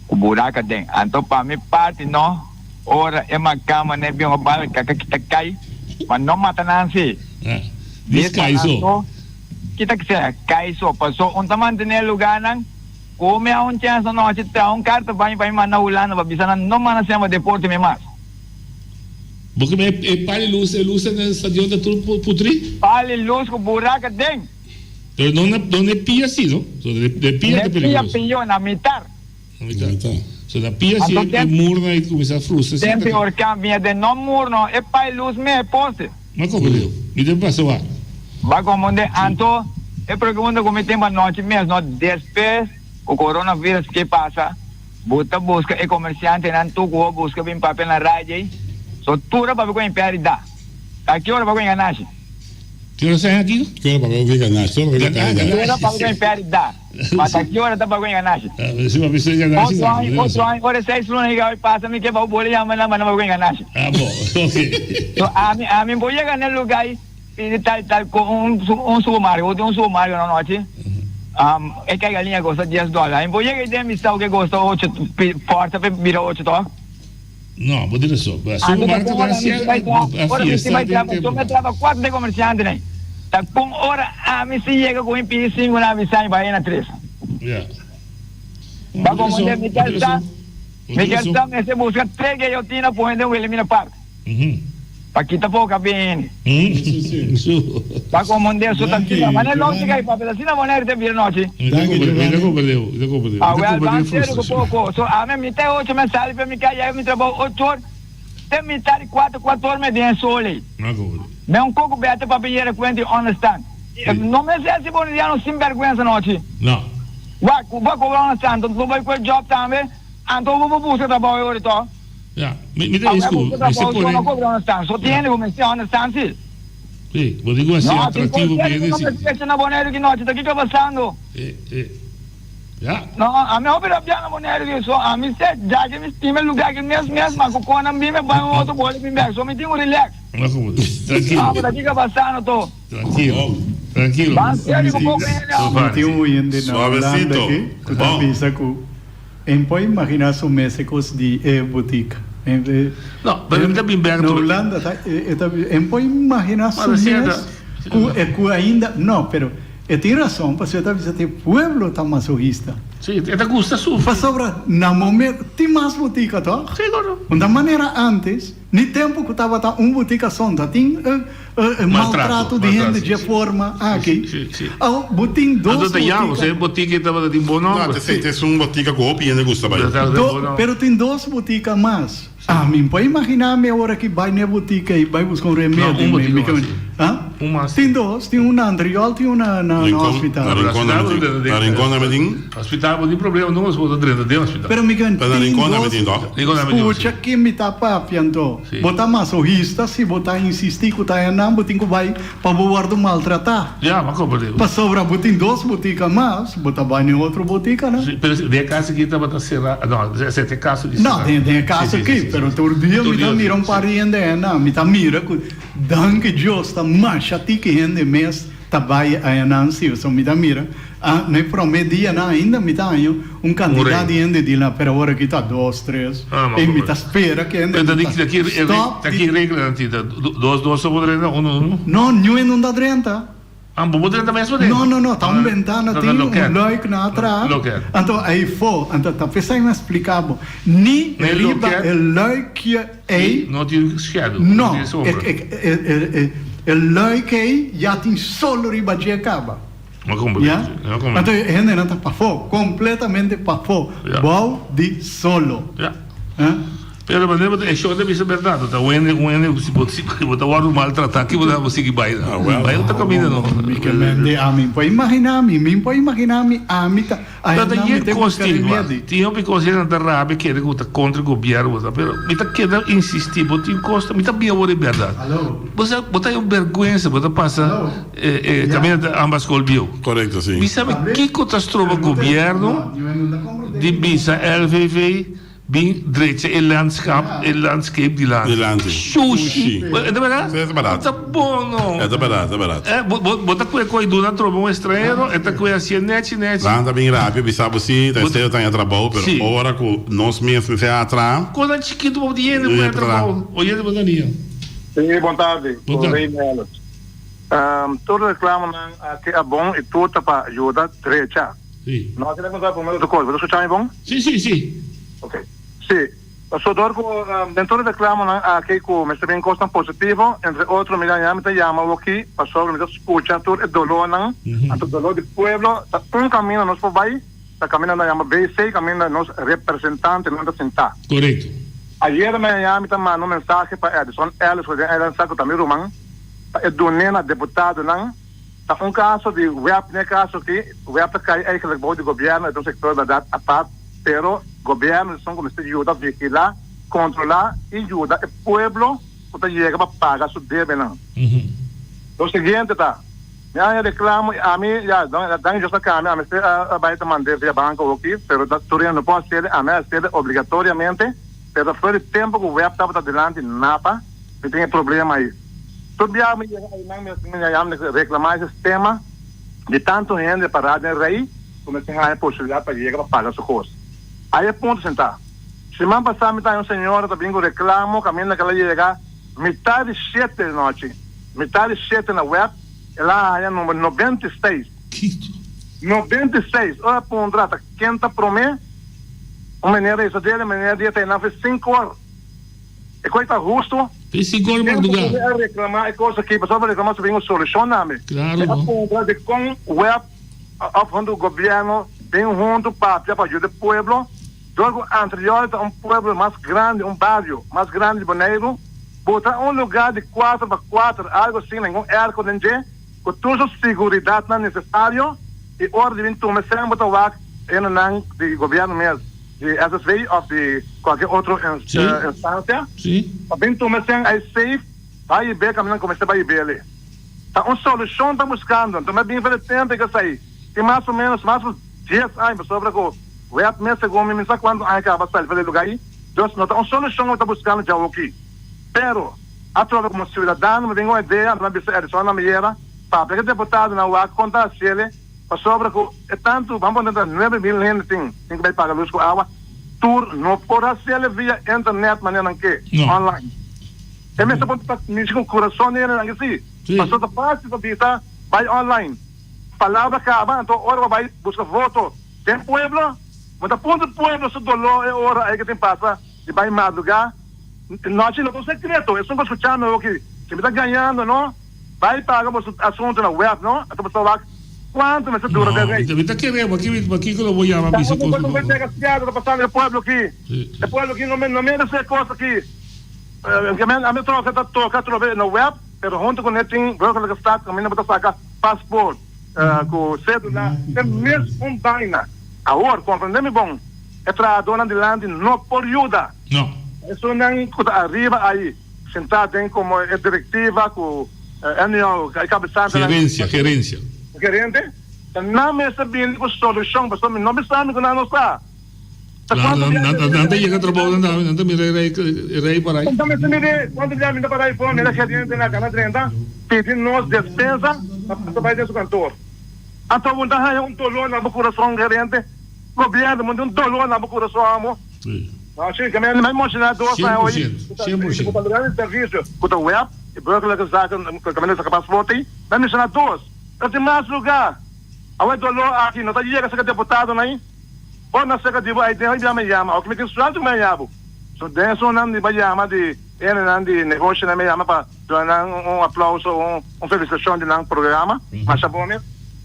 cu buraca den. Anto pa mi parti no ora e macama ne bin bal caca kita cay pa no mata nan si. Dis cay so. Kita sea cay so paso un ta mantene lugar nan cu mi a un chance anochi traha un carta pa mi pa mi manda Hulanda pa bisa nan no manda sema deporte mi mas. Bo ke me e pali lus e lusnan den stadion ta tur putri? Pali lus ku buraca den. Pero no na no na e pia si no? So na e pia ta Na peligroso. pia pio na mitar. Na mitar. So na pia si e murnan ei kuminsá frustra si. Tempo e orkan biña den no mur no e pali lus me e poste. Ma komo Leo? Mi debe pasa wak. Ba komo de anto e pregunta ku mi tin pa nochi mes no despues. Ku coronavirus ke pasa, bo ta buska e komersiantenan tur ku bo buska bin papia na radio ei, so tur a papia ku pèrdida. Ta ki ora papia ku ganashi? Ki ora sa aki? Ki ora papia ku ganashi? Tur a papia ku pèrdida. Tur a papia ku pèrdida. Ma ta ki ora ta papia ku ganashi? Si papia su ganashi. Otro aña, otro aña, ora seis luna yega oi pasa mi ke pa bo bole yama nan pa nan papia ku ganashi. Ah bo, ok. So ami, ami bo yega na e luga ei. Pidi tal tal ku un un supermarket, bo tin un supermarket no nochi, e kai galiña kosta dies dòler. I bo yega i den bisao ke kosta ocho, forsa pa bira ocho tòg? No, bo tin rason. Supermarket ta hasi a Ora mi si fiesta bai den traba, tempu. so mi a traba kuater den komersiantenan. Ta kon ora ami si yega ku mi pidi sinku nan a bisa mi bai na tres. Ya. Pa komo mi ker sa, mi ker sa mester buska tres guillotina pone den Wilhelmina Park. Pa kita poca bini. Pa komprende su ta asina. Manera lógica y papia ta asina Bonaire ta bira nochi. Awel ban serio ku poko. So ami mita e ocho mi sali pa mi kai yega mi trabou ocho or te mita di kuater kuater or mi den e sol ei. Me un koko bete papia yera kuenta y understand. No mester hasi boneriano sin berguensa nochi. Wak bo a kobra understand bo bai ku e job tambe anto bo por buska trabou e ora to. Ya, mi mi ta Awe isku, bo mi se trabou pone. no cobra un stan. So tiene ku mester understand si. Sí, bo digo así No, tin atractivo cos serio bien ku no si. mester fecha na Boneiru ki nochi. Ta kiko pasando? Eh, eh. Ya. No, ami hopi rabia na Boneiru ki so ami se ja ke mi stima e lugar ki mes mes ma ku konan bin mi bai un otro boli bin bek. So mi tin ku relax. No como tranquilo. No, ta kiko pasando to? Tranquilo. Tranquilo. Ban serio ku poko hende Mi homber. tin un oyente na Hulanda Suavecito. aki ku ta Bon. bisa ku En por imaginá su mes e kos di e butik. No, pero mi ta bin bek Na tur. Hulanda ta e ta en por imaginá su Mara mes si ku e ku ainda no, pero e tin rason pasobra e ta bisa te pueblo ta masohista. Si, e ta gusta sufri. Pasobra na momento tin mas butika tòg? Si, koro. Un ta manera antes. Ni tempu ku tabata un butika son ta tin e maltrato di hende dje forma aki. Awo bo tin dos butika. Botika tabata tin bon nomber. No, te es un botika ku hopi hende gusta bai. Pero tin dos butika mas. Ami no por imagina mi awor aki bai na e butika i bai buska un remedi. Un mas. Tin dos, tin un na Andriol, tin un na hospital. Na Rincon tambe tin. Na Rincon tambe tin. Hospital bo tin problema no bo ta drenta den hospital. Pero mi Pero na tin Rincon tambe dos. tin toch? Rincon tambe tin, Scucha si. kin mi ta papia anto. Si. Bo ta masohista si bo ta insisti cu ta enan bo tin cu bay pa bo wordo maltrata. Ya, mi a comprende. Pasobra bo tin dos botica mas, bo ta bay na e otro botica nan. Si, pero den e caso aki tabata cera, no, esei ta e caso di No, cera. den den e Si, caso si, si, aki, si, pero si. tur dia Tur mi ta dia, mira si, un par si. di hende enan, mi ta mira cu danki Dios ta masha tiki hende mes ta bai ayanan si pasobra mi ta mira a na e prome dianan ainda mi ta haña un kantidat di hende di la pero awor aki ta dos tres i mi ta spera ku hende ta stop di ki reglanan tin ta dos dos ta por drenta uno uno? No niun hende no ta drenta. Ah bo por drenta mes por No no no ta un bentana tin un luik na atras anto ayfo anto ta p'esei mi a splika bo ni riba e luikje ei No tin shadow no e luik ei ya tin sol riba dje kaba ya anto e hendenan ta pafó kompletamente pafó bou di solo. Pero manera bo ta e show ta bisa berdad ta wende un hende si bo si bo ta wordo maltrata ki bo ta sigui bai bai otro caminda no. Mi ke mende ami por imagina mi mi por imagina mi ami ta Pero ta yen cos tin wak tin hopi cos hende ta rabia kere cu ta contra gobierno bo ta pero mi ta keda insisti bo tin cos mi ta bia awor e berdad bo sa bo ta un berguensa bo ta pasa e caminda ta amba school bieu Correcto si. Mi sabi kico ta stroba gobierno di bisa LVV Bin drecha e landschap, e landscape dilanti. Dilanti. Shushi. E ta berdad? Sí, e ta berdad. Ta bon no. E ta berdad, e ta berdad. Eh, bo, bo, bo ta kue koi duna trobe un estranhero, e ta kue hacié nechi nechi. Nan ta bin rapio bisa bo si, ta esteo ta haña trabou, pero Sí. ora ku nos mes mester a traha. Konan chikitu bo di hende ku haña trabou. Oyente bo ta nia. Sí, bon tardi. Bon tardi. Rey Melis. Tur reclamonan aki a bon y tur ta pa yuda drecha. Sí. No a keda konta promé otro kos. Bo ta skucha mi bon? Sí, sí, sí. Ok. Sí. Paso dor ku den tur e reklamonan aki ku mester bin kosnan positivo, entre otro mi ya mi ta yama awoki pasobra mi ta skucha tur e dolónan, anto doló di pueblo ta un kaminda nos por bai, ta kaminda nan yama BC, kaminda nos representantenan ta sintá. Korekto. Ayera mi ya mi ta manda un mensahe pa Edison Ellis ku den Eiland sa ku ta mi ruman, pa e dun'é na deputadonan. Ta un kaso di web den e kaso aki, web ta kai eigenlijk bou di gobièrnu, e ta un sektor bèrdat apart, pero gobièrnu esun ku mester yuda vigilá, kontrolá i yuda e pueblo ku ta yega pa paga su debenan. Lo siguiente ta, mi a haña reklamo i ami, ya, dan Dios a kambia, ami mester a bai ta mand'é via banko awoki, pero ta tur hende no por hasiel, ami a hasiel obligatoriamente, pero ta fuera di tempu ku web tabata dilanti napa, mi tin e problema ei. Tur biaha mi yega einan mi a yama reclama e sistema di tanto hende pará den rei ku mester haña posibilidat pa yega pa paga su kos. Ai e punto sentá. Siman pasá mi ta haña un señora ta bin ku reklamo kaminda ku el a yega mitá di shete di nochi, mitá di shete na wèp el a haña number 96. 96! Ora a puntra ta ken ta promé, un meneer a bisa dele, meneer di e ta einan for sinku or. E kos ta hustu? P'esei gol mardugá. Tempu ku mi a reklamá e kos aki, pasobra mi a reklamá si bin un solushon na mi. Klaro Mi a no. puntra di kon web òf huntu ku gobièrnu bin huntu papia pa yuda e pueblo, dor ku anterior ta un pueblo mas grandi, un bario mas grandi di Boneiru, buta un lugá di kuater pa kuater, algu asina, ningun èrko den dje, ku tur su siguridatnan nesesario i ora di bin tuma esei bo ta wak hendenan di gobièrnu mes, di SSV òf di kualke otro instansia pa bin tuma esei ai safe bai i be kaminda ku mester bai i bele. Ta un solushon ta buskando anto mi a bin for e tempu ku esei tin mas o ménos mas ku dies aña pasobra ku wet mes segun mi mi sa kuantu aña kaba sali for e lugá ei dus no ta un solushon ku ta buskando djawoki pero Atrobe komo siudadano mi tin un idea, mi a bisa Edison na mi yera, papia ku e deputadonan wak kon ta hasiel pasobra ku e tantu, ban pone ta 9000 hende tin tin ku bai paga lus ku awa, tur no por hasiel via internet manera nan ke, online. E mester por ta mishi ku kurason di hendenan ke si, pasobra ta fásil pa bisa bai online, palabra kaba, anto ora bo bai buska voto den pueblo, bo ta puntra pueblo su doló e ora ei ke tin pasa di bai madrugá. Nochi no ta un secreto, esun cu scucha mi awoki, si mi ta gañando no, bay paga boso asunto na web no, anto boso ta wak cuanto mester dura den rey. No, mi ta kere, pakico lo bo yama bisa cos cu no. Ta un desgraciado ta pasando e pueblo aki, e pueblo aki no merece e cos aki, ami troca ta toca atrobe na web, pero hunto cu ne tin burgerlijke staat caminda bo ta saca paspoort cu cedula, e mes un baina. Awor, comprende mi bon, e trahadornan dilanti no por yuda. No. Esunnan ku ta ariba ai sintá den komo e direktiva ku NEO, e kabesantenan. Gerensia, gerensia. Gerente, ta nan mester bini ku solushon pasobra mi no bisa mi ku nan no sa. Ta kuantu biaha mi Nan ta yega trabou nan tambe, nan ta mira e rei, e rei para ai. Nan mester mira kuantu biaha mi ta para ai for mira gerentenan kana drenta pidi nos despensa pa pasa bai den su kantor. Anto bo ta haña un dolor na bo kurason gerente, gobièrnu bo tin un dolor na bo kurason amo. No, sí, que me me emociona dos Cien aña por hoy. ciento, cien por ciento. Ku lugar di servicio, ku ta web, e burgerlijke zaken, ku ta saka paspoort ei, me emociona dos. Pero tin mas lugar. Awe dolor aki no ta yega serka deputadonan ei. Ora nan serka di bo ei den hoy bia me yama, aunke mi tin suerte ku mi a yabo. So den esunnan di bo yama di hendenan di negoshonan mi yama pa duna nan un aplauso, un un felicitacion di nan programa. Masha bon mes.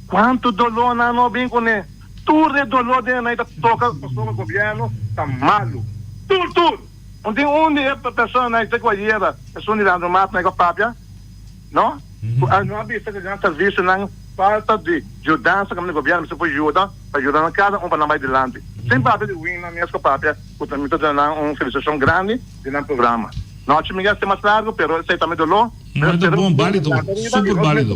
Kuantu dolor nan no bin kuné. Tur e dolor den nan ta toca pasobra gobierno ta malo. Tur tur! No tin un di e personanan te cu ayera esun di Landromat nan cu a papia no cu a no a bisa cu nan servicionan falta di yudansa cu gobierno mester por yuda pa yuda nan cada un pa nan bay dilanti. Sin papia di win nan mes cu a papia cu ta mi ta duna nan un felicitacion grandi di nan programa. Nochi mi a ser mas largo pero esey ta mi dolor. No ta bon, balido, super balido.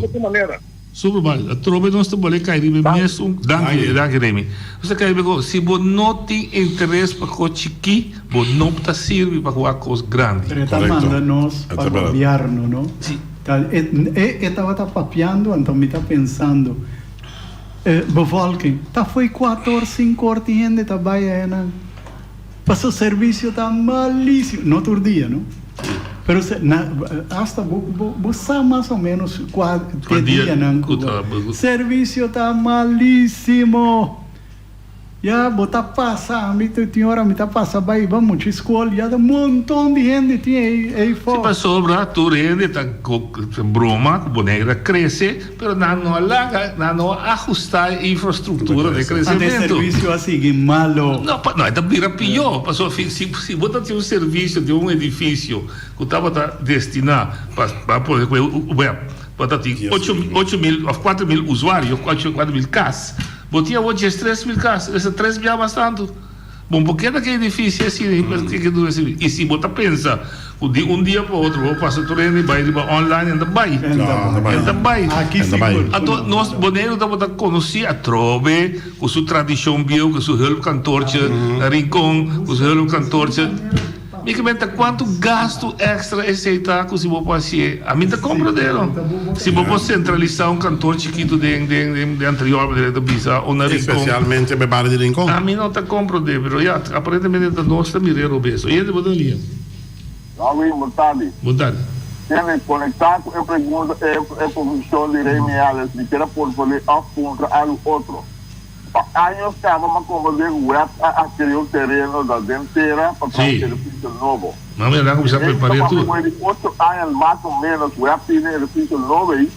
Super balido. Atrobe nos ta bole kai riba e mesun. Danki, danki Remy. Nos ta kai riba e kos, si bo no tin interes pa kos chikí, bo no ta sirbi pa wak kos grandi. Pero e ta manda nos pa gobièrnu, no? Ta e e tabata papiando, anto mi ta pensando, e bevolking, ta fo'i kuator, sinkor tin hende ta bai ahenan. Paso servicio ta malisimo, no tur dia no, pero na hasta bo bo bo sa mas o menos cua te dianan cu bo servicio ta malisimo. Ya bo ta pasa, ami tin ora mi ta pasa bay ba mucha school ya ta monton di hende tin ey ey Si for. pasobra tur hende ta broma cu Bonaire a crece, Pero nan no a laga, nan no a ahusta e infrastructura den Ante e crecemento. servicio a sigui malo. No, pa, no, e ta bira pió. Pasobra si, si, si bo ta tin un servicio den un edificio cu tabata destina pa, pa pone cu e web. Bo ta tin 8000 of 4000 usuario, 4000 kas. Bo tin awor 13,000 kas, esta tres bia mas tantu. Bo por keda ku e edifisio asina i por keda dura asina. I si bo ta pensa ku di un dia pa otro bo pasa tur hende bai riba online, en ta bai. En ta bai. Anto nos Boneiru tabata konosí atrobe ku su tradishon bieu, ku su hulpkantoortje na Rincon, ku su hulpkantoortje. Mi ke menta kuantu gastu èkstra esei ta ku si bo por hasié. Ami ta komprendé lo. Si bo por sentralisá un kantor chikitu den den den anterior manera ta bisa o na Rincon. Espesialmente pa e bario di Rincon. Ami no ta komprendé pero ya aparentemente ta nos ta mir'é robes. Oyente bo ta lia. Rawi, bon tardi. Bon tardi. Kende, konektá ku e pregunta e e posishon di Rey Miales mi kier a posponé òf puntra algu otro. Pa años caba m'a comprende cu web a adquiri un tereno da den tera pa traha un edificio nobo. Mami a cuminsa E prepara ta tur. papia di ocho aña mas o menos web tine edificio nobo ey.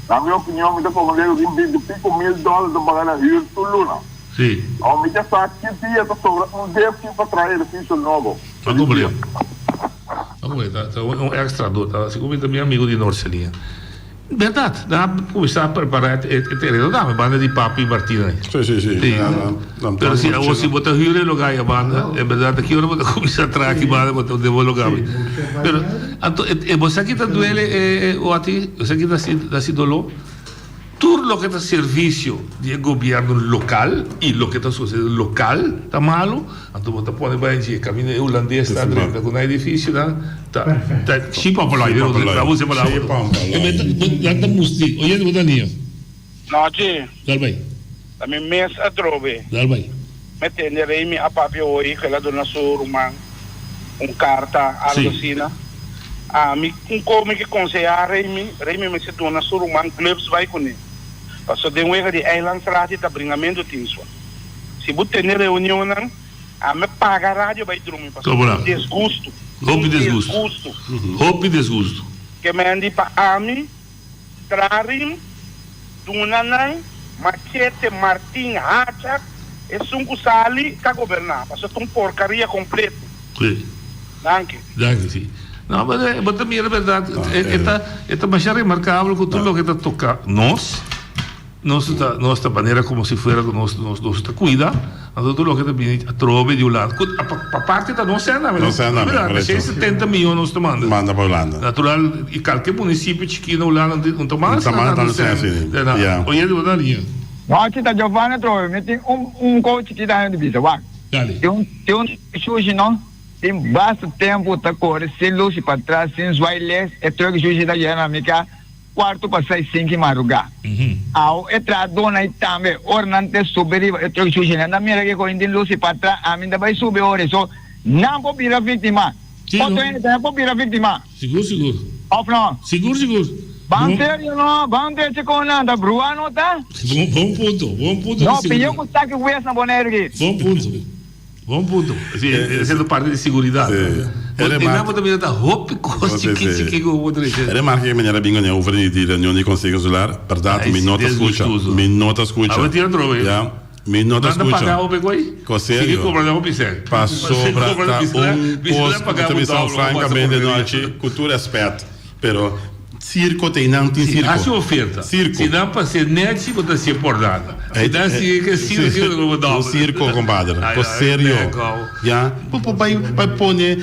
Na mi opinion mi ta comprende cu tin binti pico mil dollar ta paga na huur tur luna. Awor mi ke sa ki dia ta sobra un depchi pa traha edificio nobo. A comprende. A comprende. Ta un extra do. Ta segun mi ta mi amigo di Norcelia. Berdad, nan a cuminsa prepara e tereno tambe banda di Papi Martina ahi. Si, si, si. Si. Pero si awor si bo ta huur e lugar ahi banda, en berdad aki ora bo ta cuminsa traha aki banda bo ta den bo lugar ahi. Pero anto e bo sa ki ta duele e Otty, bo sa ki ta haci dolor? Tur loke ta servicio di e gobierno local y loke ta sucede local ta malo, anto bo ta pone bai dje caminda e hulandes ta drenta cu nan edificionan ta ta shipapalai ta usa e palabra nan ta musti oyente bo ta nia. Nochi. Dal bai. Ta mi mes atrobe. Dal bai. Mi tende Remy a papia hoy cu el a duna su ruman un carta algo asina. Ami un cos mi ke conseha Remy, Remy mester duna su ruman gloves bay cune. Pasobra den wega di eilandsraad ta bringamento tin sua. Si bo tene reunionnan, ami paga radio bay drumi pasobra un desgusto. Hopi desgusto. Hopi desgusto. Ke mendi pa ami. Trarin, duna nan machete, martin, hacha, esun ku sali ta goberná, pasobra ta un porkaria kompleto. Sí. Danki. Danki, sí. No, pero bo ta mira berdad, e ta, e ta masha remarkabel ku tur loke ta toka nos, nos ta, nos ta manera komo si fuera ku nos, nos, nos ta kuida, anto tur loke ta bini atrobe di Hulanda. Ku pa parti ta nos sèn tambe, no? Nos sèn tambe, korekto. 670 miyon nos ta manda. Manda pa Hulanda. Natural, i kalke munisipio chikí na Hulanda no ta manda No ta manda tantu sèn asina, ya. Oye, bo ta liña. No, chita Giovanni atrobe, mi tin un un kos chikita aña di bisa, wak. Dale. Tin un tin un shushi no, tin basta tempu ta kore sin lusi patras, sin zwai les, e truck shushi ta yega na mi ka. Cuarto pa seis cinco y madruga. Awo e trahadónan ei tambe, ora nan te subi riba e truck shushi, nan ta mira ke koin tin lus i patras, ami ta bai subi ora ei. So, nan por bira víctima. Otro hende tambe por bira víctima. Sigur, sigur. Of no? Sigur, sigur. Ban serio no, ban drecha kon nan ta brua no ta? Bon, bon punto, bon punto. No, piyo ku saki wes na Boneiru aki. Bon punto. Bon punto. Si, e siendo parte di seguridad. Sí. Bo e nan bo ta mira ta hopi cos chiki chiki cu bo drecha. E remarke cu meneer a bin cune over di reunion di Conseho Insular, berdad mi no ta scucha. Mi no ta scucha. Abo tira trobe. Ya, mi no ta Nan ta scucha. paga hopi coi? Con serio. Sigui cobra nan hopi cen. Pasobra ta un cos cu ta bisa francamente nochi cu tur respet. Pero circo ta einan tin circo. Haci oferta. Circo. Si nan pas'e nechi bo ta haci'e por nada. Si nan sigui ke sino sino lo bo dobla. Un circo compadre. Por serio. Ya. Bo por bay bay pone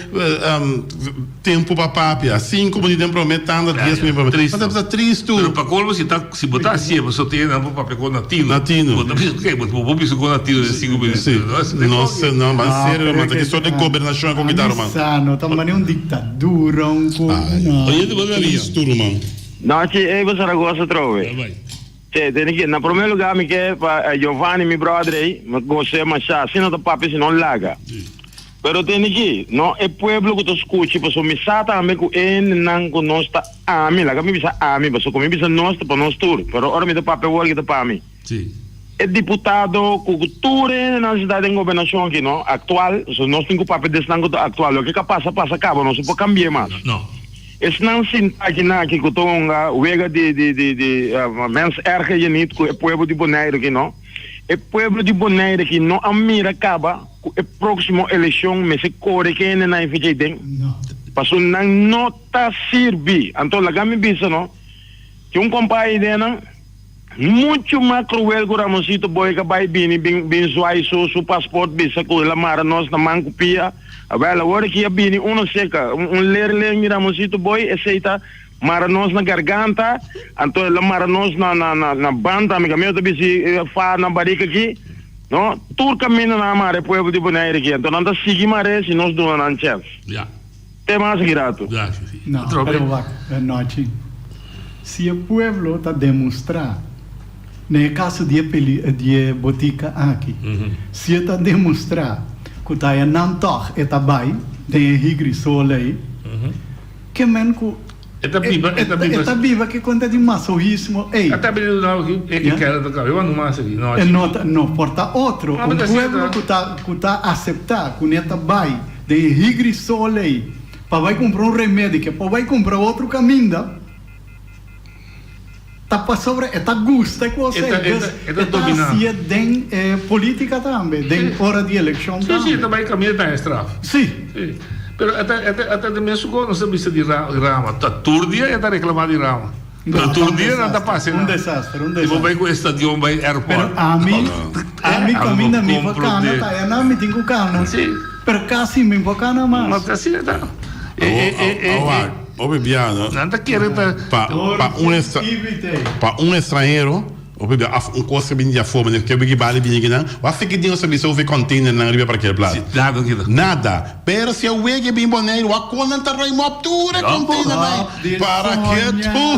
tempo pa papia. Cinco minuut den prome tanda dies minuut prome. Tristo. Ta tristo. Pero pa colmo si ta si bo ta haci'e bo so tin einan por papia con latino. Latino. Bo ta bisa ok bo por bisa con latino den cinco minuut. Si. No se no man serio man ta ki soort di gobernacion a kita ruman. Sa no ta mane un dictadura un cu no. Oye bo ta ria. Tristo ruman. Nochi ey bo Zaragoza atrobe. Che, tene ki, na prome lugar mi ke pa Giovanni mi brother ey, mi gos'e masha, asina ta papia si no laga. Pero tene ki, no e pueblo ku ta skuchi, pasobra mi sa tambe ku e hendenan ku nos ta ami, laga mi bisa ami, pasobra ku mi bisa nos ta pa nos tur, pero ora mi ta papia awor ki ta pa mi. E diputado ku tur e hendenan si ta den gobernashon aki no, aktual, pasobra nos tin ku papia di esnan ku ta aktual, loke ka pasa pasa kaba, nos no por kambi'e mas. Esnan sinta aki na aki ku ta hunga wega di di di di mens erger je niet ku e pueblo di Boneiru aki no. E pueblo di Boneiru aki no a mira kaba ku e próksimo elekshon mester kore ke hendenan e fecha ei den, pasobra nan no ta sirbi. Anto laga mi bisa no. Tin un kompai den nan muchu mas kruel ku Ramonsito Boy ka bai bini bin bin zwai su su pasport bisa ku el a mara nos na man ku pia. Awel awor aki a bini uno seka un un leerling di Ramonsito Boy esei ta mara nos na garganta anto el a mara nos na na na na banda mi kaminda ta bisi fa na barika aki no tur kaminda nan a mara e pueblo di Bonaire aki anto nan ta sigui mar'é si nos duna nan chèns. Te mas aki rato. No, pero wak, Nochi. Si e pueblo ta demostrá, na e kaso di e peli, di e botika aki, si e ta demostrá ku ta e nan tòg e ta bai den e higri sol ei, ke men ku E ta biba, e ta biba. E ta biba ke konta di masohismo ei. A ta biba no aki, e ke kere ta kaba, e wak mas aki, Nochi. E no ta, no por ta otro, un pueblo ku ta, ku ta aseptá ku ne ta bai Den e higri sol ei, pa bai kumpra un remedi ke por bai kumpra otro kaminda, ta pasobra e ta gusta e kos ei. Dus e ta hasié den e politika tambe, den ora di elekshon tambe. Si, si, e ta bai kaminda ta haña straf. Si. Si. Pero e ta, e ta e mesun kos nos ta bisa di Rama. Ta tur dia e ta reklamá di Rama. Pero tur dia nan ta pasa Un desaster, un desaster. Bo bai ku estadion bai airport. Pero ami, ami kaminda mi por kana ta ayá mi tin ku kana. Si. Pero kasi mi por kana mas. No ta asina ta. Awa, hopi biaha. Nan ta kere ta. Pa un pa un estranhero, hopi biaha af un kos ke bini di afó, manera ke bini bali bini kinan, wak si ki di nos ta bisa hopi containernan riba parkeerplaats. Si, nada keda. Nada. Pero si a wega e bin Boneiru, wak kon nan ta ruim op tur e containernan. Para ke tur.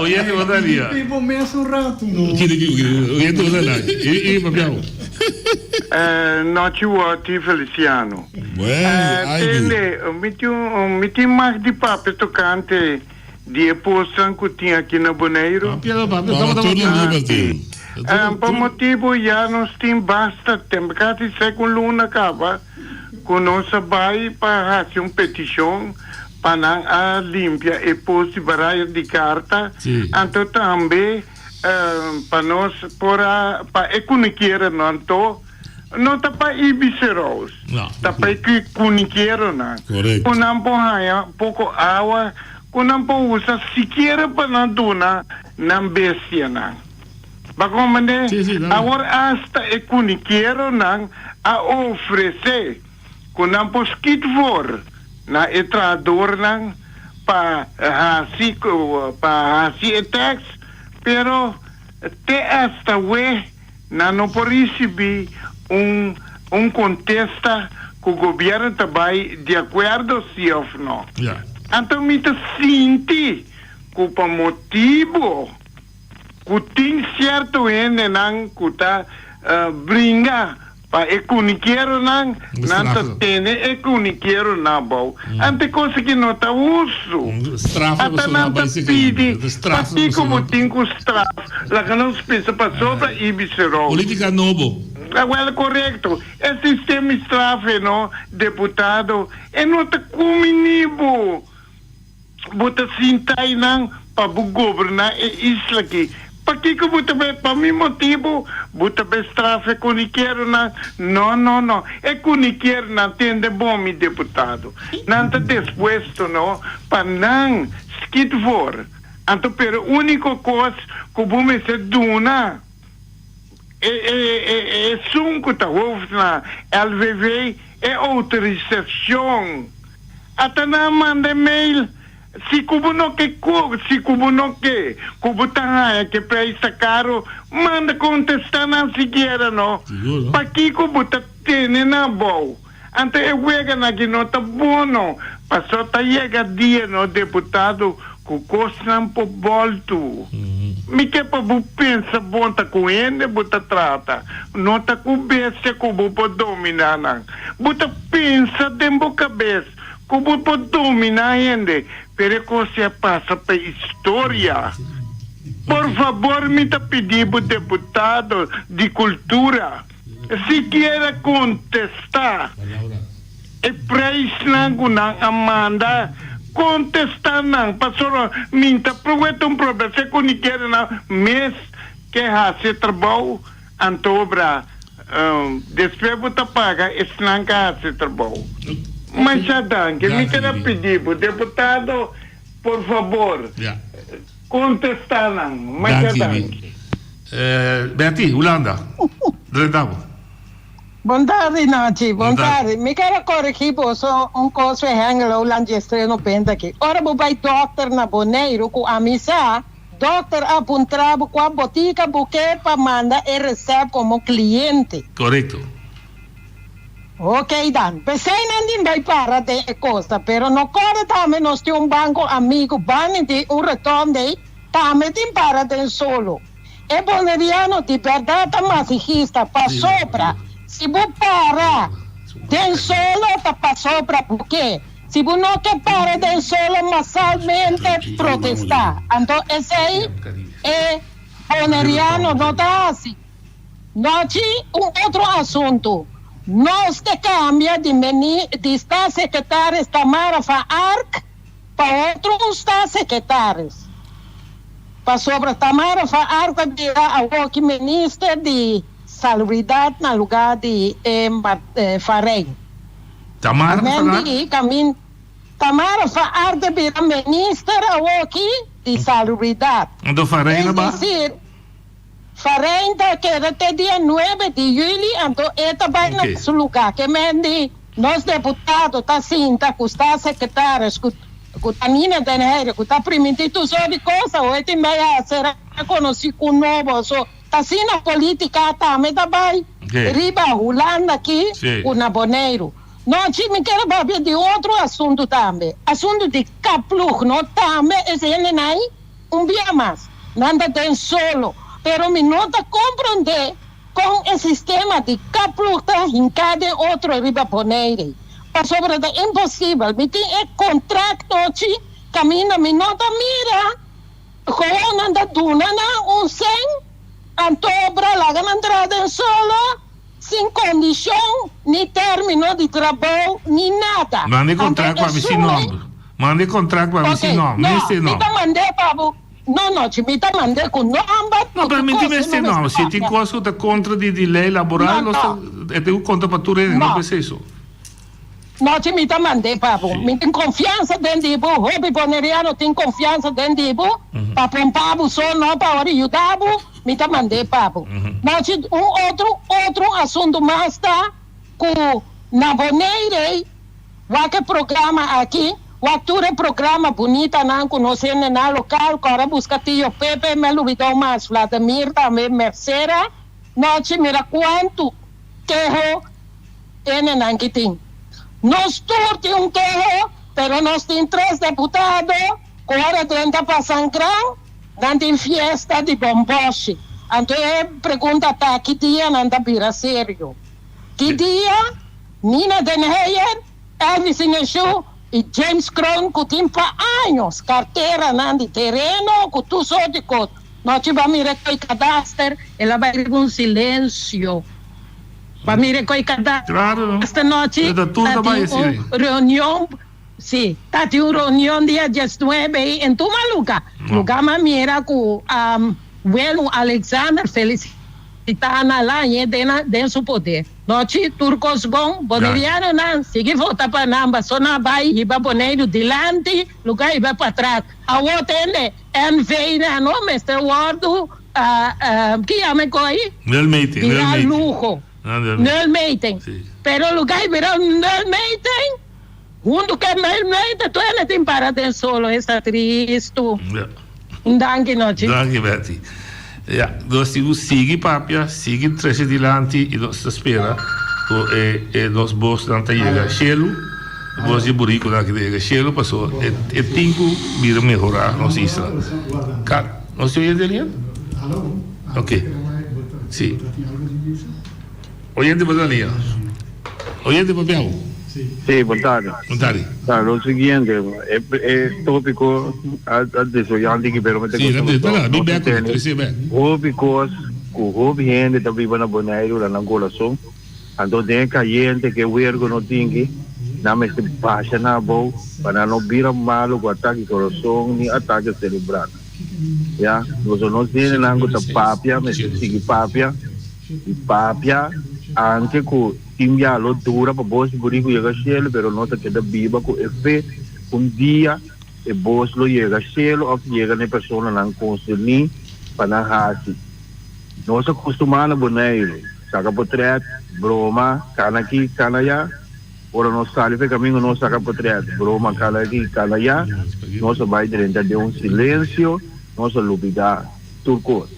Oyente bo ta ria. Di bo mes un ratu no. Kiri kiri kiri oyente bo ta ria. I i papia bo. Nochi Woti Feliciano. Bueno, Ivy. Tende, mi tin un mi tin mag di papia tokante di e posnan ku tin aki na Boneiru. Papia lo papia. Mama tur lo liber tin. Pa motibu ya nos tin basta tempu, kasi segun luna kaba. Ku nos a bai pa hasi un petishon pa nan a limpia e pos di baraya di karta, anto tambe pa nos por a pa e kunukeronan anto no ta pa Ibiseroos, ta pa e kunukeronan ku nan por haña poko awa ku nan por usa sikiera pa nan duna nan bestianan. Bo comprende? Awor asta e kunikeronan a ofresé ku nan por skit for na e trahadornan pa hasi pa hasi e tèks, pero te asta we nan no por risibí un un kontesta ku gobièrnu ta bai di akuerdo si òf no. Anto mi ta sinti ku pa motibu. Ku tin sierto hendenan ku ta bringa pa e kunikeronan, nan ta tene e kunikeronan abou. Ante kos aki no ta hustu. Ata nan ta pidi, Pakiko bo tin ku straf? Laga nos pensa pasobra Ibis Rou. Politica nobo. Awel korekto. E sistema strafe no, deputado, e no ta kumini bo. Bo ta sinta einan pa bo goberná e isla aki. Pakiko bo ta bai? Pa mi motibu bo ta bai straf e kunikeronan? No, no, no. E kunikeronan, tende bon, mi deputado, nan ta despuesto, no, pa nan skit voor. Anto, pero úniko kos ku bo mester duna e, e, e, esun ku ta hoofd na LVV, e outorisashon. Ata nan a manda e mail, Si ku bo no ke ku, si ku bo no ke ku bo ta haña ku e preis ta karu, manda kontestá nan sikiera no. Pakiko bo ta tene nan abou? Anto e weganan aki no ta bono, paso ta yega dia no deputado ku kosnan por boltu. Mi ke pa bo pensa bon ta ku hende bo ta trata, no ta ku bestia ku bo por dominá nan. Bo ta pensa den bo kabes ku bo por dominá hende, pero e kos ya pasa pa historia. Por fabor mi ta pidi bo deputado di kultura, sikiera kontestá e preisnan ku nan a manda, kontestá nan, pasobra mi ta proe ta un problema, se ku ni kere nan mes ke hasi e trabou. Anto bra, despues bo ta paga esnan ka hasi trabou. Masha danki. Mi keda pidi bo, deputado, por fabor. Kontestá nan. Masha Danki, danki. mi. Betty, Hulanda. Drenta bo. Bon tardi, Nachi. Bon Bon tardi. tardi. Mi ker a korigí boso un kos fe Hengelo lan dje estreno benta aki. Ora bo bai dòkter na Boneiru ku ami sa, dòkter a puntra bo kua botika bo ke pa manda e resèpt komo kliente. Korekto. Ok dan. P'esei nan tin bai para den e kosta, pero no kòrda tambe nos tin un banko amigu banda di un rotonde tambe tin para den solo. E boneriano di bèrdat ta masihista pasobra si bo para den solo ta pasobra bo ke. Si bo no ke para den solo masalmente protestá. Anto esei e boneriano no ta hasi. Nochi un otro asuntu. Nos te cambia di meni di staatssecretaris Tamara van Ark pa otro un staatssecretaris. Pasobra Tamara van Ark a bira awoki minister di Salubridad na lugar di e Van Rijn. Tamara van Men Ark? di camin Tamara van Ark a bira minister awoki di Salubridad. Anto Van Rijn a Es ba? decir. Farijn ta keda te dia nuebe di juli anto e ta bai na su luga. Ke men di nos deputado ta sinta ku staatssecretaris ku ku ta Nina den Heyer ku ta priminti tur sort di kos awe tin bai a sera konosi ku nobo. So ta asina politika tambe ta bai riba Hulanda aki ku na Boneiru. Nochi mi kere papia di otro asuntu tambe, asuntu di kaploeg no tambe es hendenan. Un bia mas, nan ta den solo, pero mi no ta komprondé kon e sistema di kaploeg ta hinká den otro riba Bonaire. Pasobra ta imposibel. Mi tin e kontraktochi kaminda mi no ta mira kon nan ta duna nan un sèn, anto obra laga nan traha den solo sin kondishon ni término di trabou ni nada. Manda e Anto kontrakt pa mi sin esun nòmber. Manda e contract pa mi si no, mester no. Mi ta mand'é pa bo, no no, chi mi ta mand'é cu nomber, No, pero mi tin mester no, si tin no. cos cu ta contra di di ley laboral, No, nos ta, no. e tin cu conta pa tur hende, no No. p'esey so. No, chi mi ta mand'é pa bo. Mi tin confiansa den di bo, hopi Boneriano tin confiansa den di bo, pa pompa bo so, no pa ora yuda bo, mi ta mand'é pa bo. No, chi un otro, otro asunto mas ta cu na Bonaire, Wak e programa aki, wak tur e programa bunitanan ku nos hendenan lokal ku ora buska Tio Pepe, mi a lubidou mas, Vladimir tambe, Mercera, nochi mira kuantu keho hendenan ki tin. Nos tur tin un keho, pero nos tin tres deputado ku ora drenta pa San Gran, nan tin fiesta di bomboshi. Anto e pregunta ta ki dia nan ta bira serio? Ki dia Nina den Heyer, Elvis Sineshu y James Kroon cu tin pa años carteranan di tereno cu tur soort di cos. Nochi bo a mira cu e kadaster el a bay riba un silencio. Bo a mira cu e kadaster nochi ta tin un reunion, si, ta tin un reunion dia diesnuebe ey en tuma luga. Luga m'a mira cu Willem Alexander felicita na lañe den su poder. Nochi tur kos bon, Bonerianonan sigui vota pa nan baso nan bai hiba Boneiru dilanti luga hiba patras. Awor tende NV nan no mester wordu ki yama e koi? Nulmeting, Bira nulmeting. luho. Nulmeting. Pero luga i bira nulmeting huntu ke nulmeting tur hende tin para den solo esta tristu. Un danki nochi. Danki Betty. Ya, nos tin ku sigui papia, sigui trese dilanti i nos ta spera ku e e nos bosnan ta yega shelu, e bos di burikunan aki ta yega shelu paso e e tin ku bira mehorá nos isla. Ka, nos tin oyente liña? Ok, si. Oyente bo ta liña. Oyente papia bo. Sí, bon tardi. Bon tardi. Ta lo siguiente, e e tópiko a a desoyá un tiki pero mi ta Sí, gusta na nos na bin nos bek tene trese bek. hopi kos ku hopi hende ta biba na Boneiru la nan kurason. Anto den e kayente ku e wergo no tin ki, nan mester basha nan abou pa nan no bira malu ku atake kurason ni atake selebral. Ya, pasobra nos hendenan ku ta papia mester sigui papia i papia anke ku Tin bia lo dura pa bo si buriku yega shelu, pero nos a keda biba ku e fe ku un dia E bos lo yega shelu òf yega na e personanan konserní pa nan hasi. Nos a kustumá na Boneiru saka potrèt, broma, kana aki, kana ayá. Ora nos sali pa e kamingo nos saka potrèt, broma, kana aki, kana ayá. Nos a bai drenta den un silensio, nos a lubidá tur kos.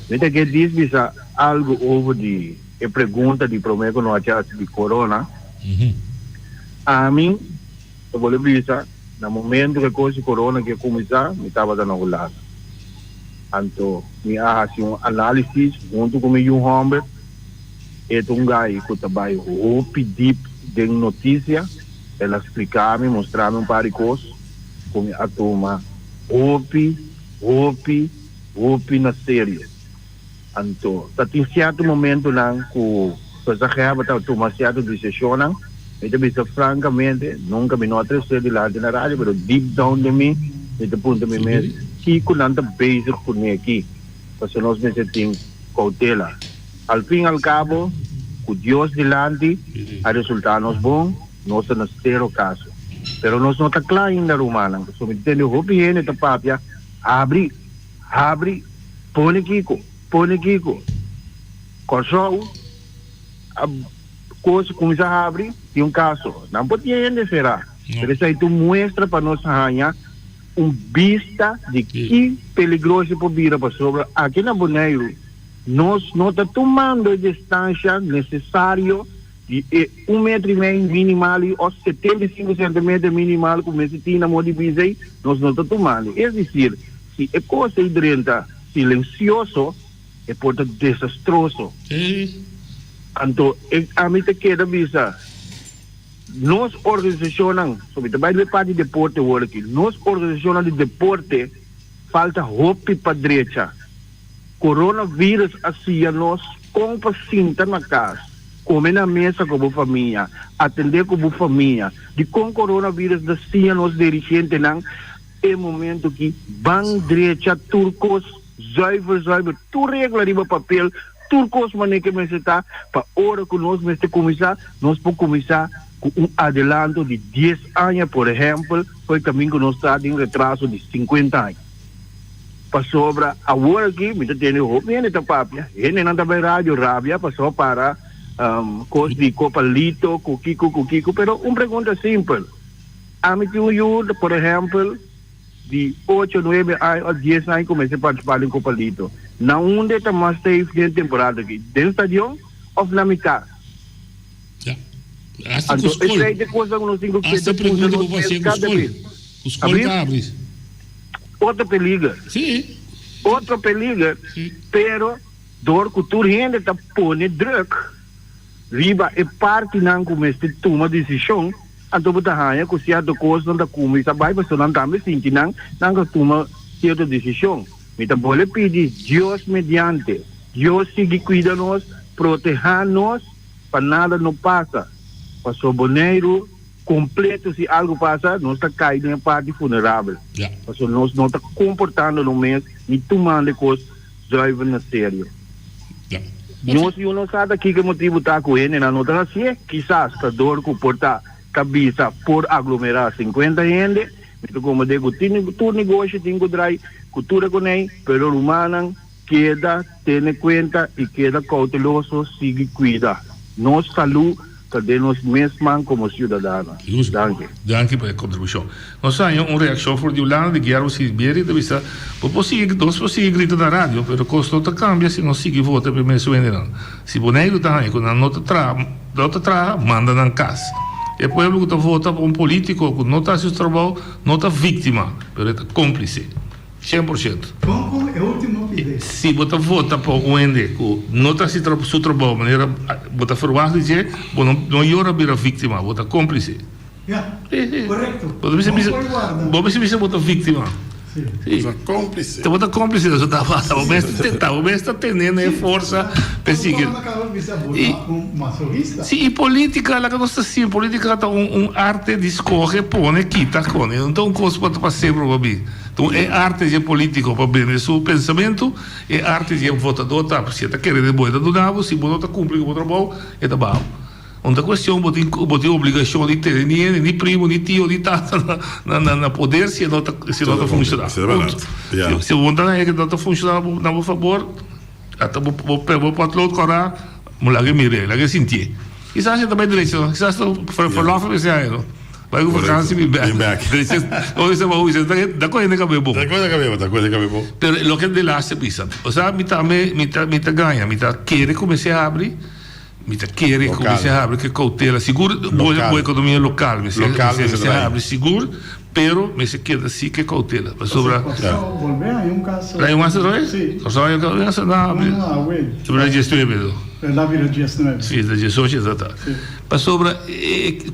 Mi ta ke dis bisa algu over di e pregunta di promé ku no a hasi di korona. Ami ta bolbe bisa. Na momento ku e kos di corona ke kuminsá, mi tabata na Hulanda. Anto mi a hasi un análisis huntu ku mi yu hòmber. E ta un gai ku ta bai hopi dip den notisia. El a splika mi, mustra mi un par di kos ku mi a tuma hopi, hopi, hopi na serio. Anto ta tin sierto momentonan ku Gezaghebber ta tuma sierto desishonnan. Mi ta bisa frankamente, nunka mi no a tres'é dilanti na radio, pero deep down den mi, mi ta puntra mi mes kiko nan ta bezig kuné aki, pasobra nos mester tin koutela. Al fin al kabo, ku Dios dilanti, a resultá nos bon, nos ta na sero kaso. Pero nos no ta kla ainda, rumannan, pasobra mi ta tende hopi hende ta papia, Habri! Habri, pone kiko, pone kiko. Kòrsou a kos kuminsá habri, tin un kaso. Nan por tin hende será, pero esei ta un muestra pa nos haña un bista di ki peligroso e por bira pasobra aki na Boneiru nos no ta tumando e distansha nesesario Di e un metro i mei minimal i òf 75 sentimeter minimal ku mester tin na moda di bisa ei, nos no ta tumando. Es desir, si e kos ei drenta silensioso, e por ta desastroso. Anto e ami ta keda bisa, nos organisashonnan, so mi ta bai riba e parti di deporte awor aki, nos organisashonnan di deporte falta hopi pa drecha. Coronavirus a siña nos con pa sinta na cas, come na mesa cu bo famia, atende cu bo famia. Dicon coronavirus ta siña nos dirigentenan e momento ki ban drecha tur cos zuiver zuiver, tur regla riba papel, tur cos manera ke mester ta pa ora cu nos mester cuminsa, nos por cuminsa cu un adelanto di dies aña por ehempel, fo'i camin cu nos ta den retraso di cincuenta aña. Pasobra awor aki mi ta tende hopi hende ta papia, hendenan ta bai radio rabia pasobra para kos di Copa Lito ku kiko ku kiko, pero un pregunta simpel, ami tin un yu por ehempel di ocho, nuebe aña òf dies aña ku mester partisipá den Copa Lito, na unda e ta mas safe den temporada aki, den stadion òf na mi kas? Hasta Anto ku skol. esei ta kosnan ku nos tin ku Hasta keda puntra pregunta nos ku bo mes hasié ku kada skol. bes. Ku skol Abrir? ta abri. Otro peliger. Sí. Otro peliger, Sí. pero dor ku tur hende ta pone druk riba e partinan ku mester tuma desishon, anto bo ta haña ku sierto kosnan ta kuminsá bai pasobra nan tambe sinti nan nan ka tuma sierto desishon. Mi ta bole pidi Dios mediante, Dios sigui kuida nos, protehá nos pa nada no pasa, paso Boneiru completo si algo pasa nos ta cay den e parti vulnerabel, paso nos no ta comportando nos mes ni tumando e cos zuiver na serio. Nos yu no sa ta kiko e motibu ta cu hendenan no ta hacié, kisas ta dor cu por ta ta bisa por aglomera 50 hende, mi ta comprende cu tin tur negoshi tin cu draai cu tur e coney, pero rumannan Keda tene kuenta i keda kouteloso, sigui kuida. Nos salú ta den nos mes man komo siudadano. Danki. Danki pa e kontribushon. Nos a haña un reakshon for di Hulanda di Guillermo Silbieri ta bisa, Bo por sigui, nos por sigui grita na radio, pero kos no ta kambia si nos sigui vota pa e mes wendenan. Si Boneiru ta haña ku nan no ta traha, no ta traha, manda nan kas. E pueblo ku ta vota pa un polítiko ku no ta hasi su trabou no ta víktima, pero e ta kómplise. 100%. Kon kon e ultimo pide? Si bo ta vota pa un hende ku no ta hasi su trabou manera bo ta ferwagt di dje, bo no no yora bira víktima, bo ta kómplise. Ya, korekto. Bo ta bisa bisa, bo mester bisa bo ta víktima. Si. Bo ta kómplise. Bo ta kómplise, so ta bo mes ta bo mes ta tene e forsa pa sigui. Bo ta bisa bo ta un masohista. Si, i polítika laga nos ta siña, polítika ta un un arte di skohe, pone, kita, kone. No ta un kos ku bo ta pa semper bo bin. Tur e arte dje politico pa bende su pensamentu, e arte dje votador ta, si e ta kere den bo e ta duna bo, si bo no ta cumpli cu bo trabou, e ta baha bo. Un ta cuestion bo tin bo tin obligacion di tene ni hende, ni primo, ni tio, ni tata na na na poder si e no ta si e no ta funciona. Punto. Si bo ta haña ke no ta funciona na bo fabor, ata bo bo bo potlood kora, bo laga e mir'é, laga e sintié. Kisas e ta bai drecha no, kisas ta verlof a mester haña no. Bai ku vakansi bin bek. Drecha, ora bisa bo bisa, ta kohe den kab'é bon. Ta kohe den kab'é bon, ta kohe den kab'é bon. Pero loke delaste bisa, osea mi tambe mi ta mi ta gaña, mi ta kere ku mester habri. Mi ta kere ku mester habri ku e koutela sigur bo bo ekonomia lokal mester mester habri sigur pero mester keda si ku e koutela pasobra Hay un kaso otra vez? Kòrsou hay un kaso nan habri Bira diesnuebe do Si ta diesocho ta ta pasobra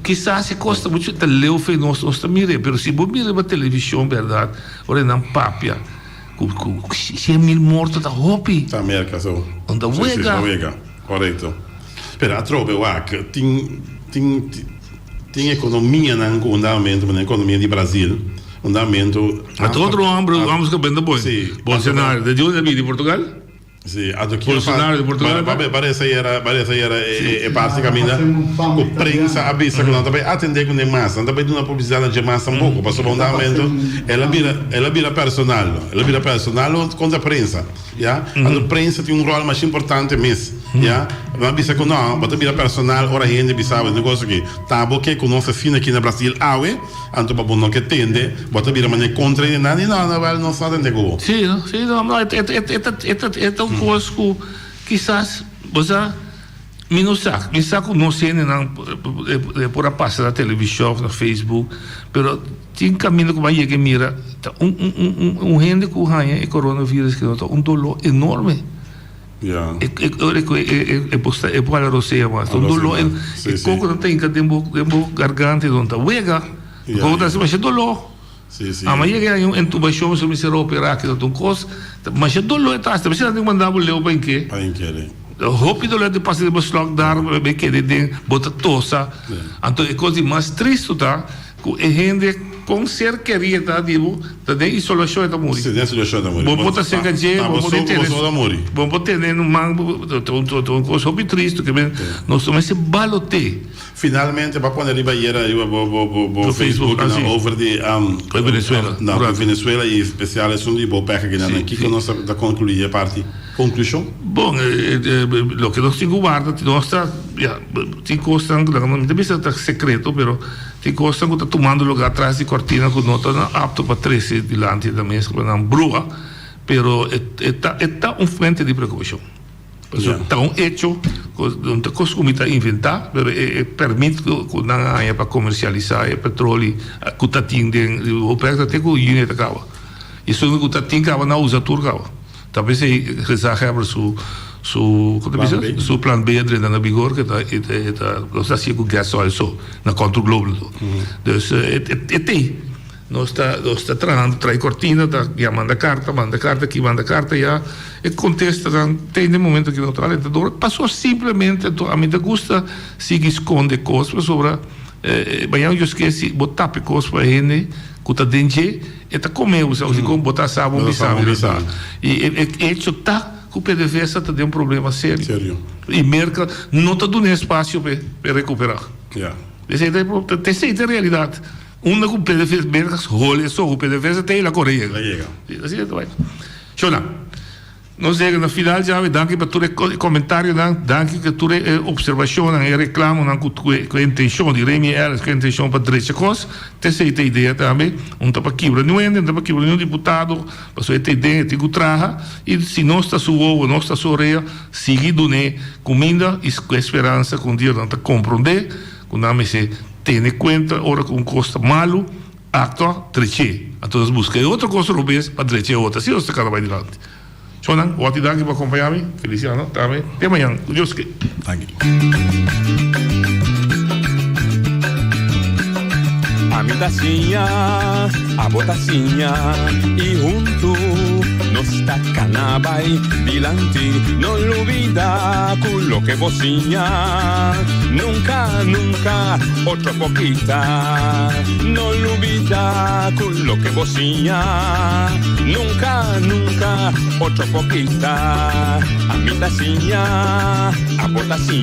kisas e kos ta muchu ta leu fe nos nos ta mira pero si bo mira riba televishon bèrdat ora nan papia Ku 100,000 morto ta hopi. Ta Merka so. Un ta wega. Si, si, ta wega. Korekto. Pero atrobe wak, tin, tin, tin ekonomianan ku un dado momento, manera ekonomia di Brazil, un dado momento. A otro hombre, vamos ku benta boi. Si. Bolsonaro, de dónde bini? Di Portugal? Si, anto kier Bolsonaro di Portugal. Ba parece ayera, parece ayera e parti caminda cu prensa a bisa cu nan ta bay atende cu ne mas, nan ta bay duna publicidad na dje mas tampoco, pasobra un dado momento el a bira, el a bira personal, el a bira personal contra prensa, ya. Anto prensa tin un rol masha importante mes, ya. Nan a bisa cu no, bo ta bira personal ora hende bisa bo e negocio aki. Ta bo ke cu nos asina aki na Brasil awe. Anto pa bo no ke tende, bo ta bira manera kontra di nan i no, no, wèl, nos no a tende ku bo. Sí, sí, no, no, e ta, e ta, e ta, e ta un kos ku kisas, bo sa, mi no sa, mi sa ku nos hendenan e por a pasa na televishon òf na Facebook, pero tin kaminda ku bo a yega i mira, ta un, un, un, un hende ku haña e coronavirus ku no ta un doló enorme. Ya. E, e, ora ku e, e, e bo sta, e bo hala rosea mas. Un doló, e, Sí, e sí. koko ta tinka den bo, den bo garganta i don ta wega. Ya, Koko ta ya. hasi masha doló. Sí, sí. Ama yega haña un entubashon, so mester operá ki ta un kos. Ta masha doló e ta hasi. Ta mester nan tin ku manda bo leu pa inke. Pa inke, di. Hopi doló e ta pasa den bo slokdarm, bo keda den, bo ta tosa. Anto e kos di mas tristu ta Ku e hende kon ser kerí e ta di bo, ta den isolashon e ta muri. Si, den isolashon e ta muri. Bo por ta serka dje, Ta bo bo por so ku tene bo so ta muri. Bo por tene un man, ta un kos hopi tristu ke men nos ta mester balote. Finalmente bo a pone riba ayera riba bo bo bo bo Facebook Facebook nan over di Ku Venezuela. No, ku Venezuela i espesial esun di bo pek akinan. Si, Kiko nos ta konkluí e parti? Konklushon? Bon, loke nos tin ku warda, nos ta, ya, tin kosnan ku mi ta bisa ta sekreto pero. Tin kosnan ku ta tumando lugá tras di kòrtina ku no ta nan apto pa trese dilanti na mesa pa nan brua, pero e ta e ta un fuente di preokupashon. Pasobra ta un echo ku no ta kos ku mi ta inventá, pero e e pèrmit ku nan a haña pa komersialisá e petroli ku ta tin den OPEC ta te ku yüni ta kaba. I esun ku ta tin kaba nan a usa tur kaba. Ta p'esei gezaghebber su su ku ta bisa? Su plan B a drenta na vigor ke ta e ta e ta nos ta hasié ku gas oil so na Control Global so. Dus e e t'ei. Nos ta nos ta trahando trae kortina ta ya manda karta manda karta aki manda karta ya e kontestanan te den momento aki no ta alentador pasobra simplemente anto ami ta gusta sigui skonde kos pasobra mañana Dios ke si bo tapa e kos pa hende ku ta den dje E ta come bo sa dikon bo ta sa bo bisa mi ta. I e hecho ta ku PDVSA ta den un problema serio. I Merka no ta duna espasio p'e p'e rekupera. Esei ta e esei ta e realidat. Unda ku PDVSA Merka hole so ku PDVSA te el a kore yega. Asina ta bai. Shona. Nos yega na final djawe, danki pa tur e comentarionan, danki pa tur e observacionnan, e reclamonan cu cu e intencion di Remy Ellis, cu e intencion pa drecha cos, ta esey ta e idea tambe, un ta pa kibra niun hende, un ta pa kibra niun diputado, pasobra e ta e den, e tin cu traha, y si nos ta su wowo, nos ta su orea, sigui dun'e cuminda y cu e speransa cu un dia nan ta compronde cu nan mester tene cuenta ora cu un cos ta malo, Actua, dreché. Anto nos busca e otro cos robes pa drecha e otro. Asina nos ta cana bay dilanti. Shownan, hopi danki pa acompaña mi. Feliciano, tambe. Te mañan, cu Dios ke. Danki. Ami ta siña, abo ta siña, i huntu nos ta cana bay dilanti. No lubida cu loke bo siña nunca, nunca otro por kita. No lubida cu loke bo siña nunca, nunca otro por kita. Ami ta siña, abo ta siña.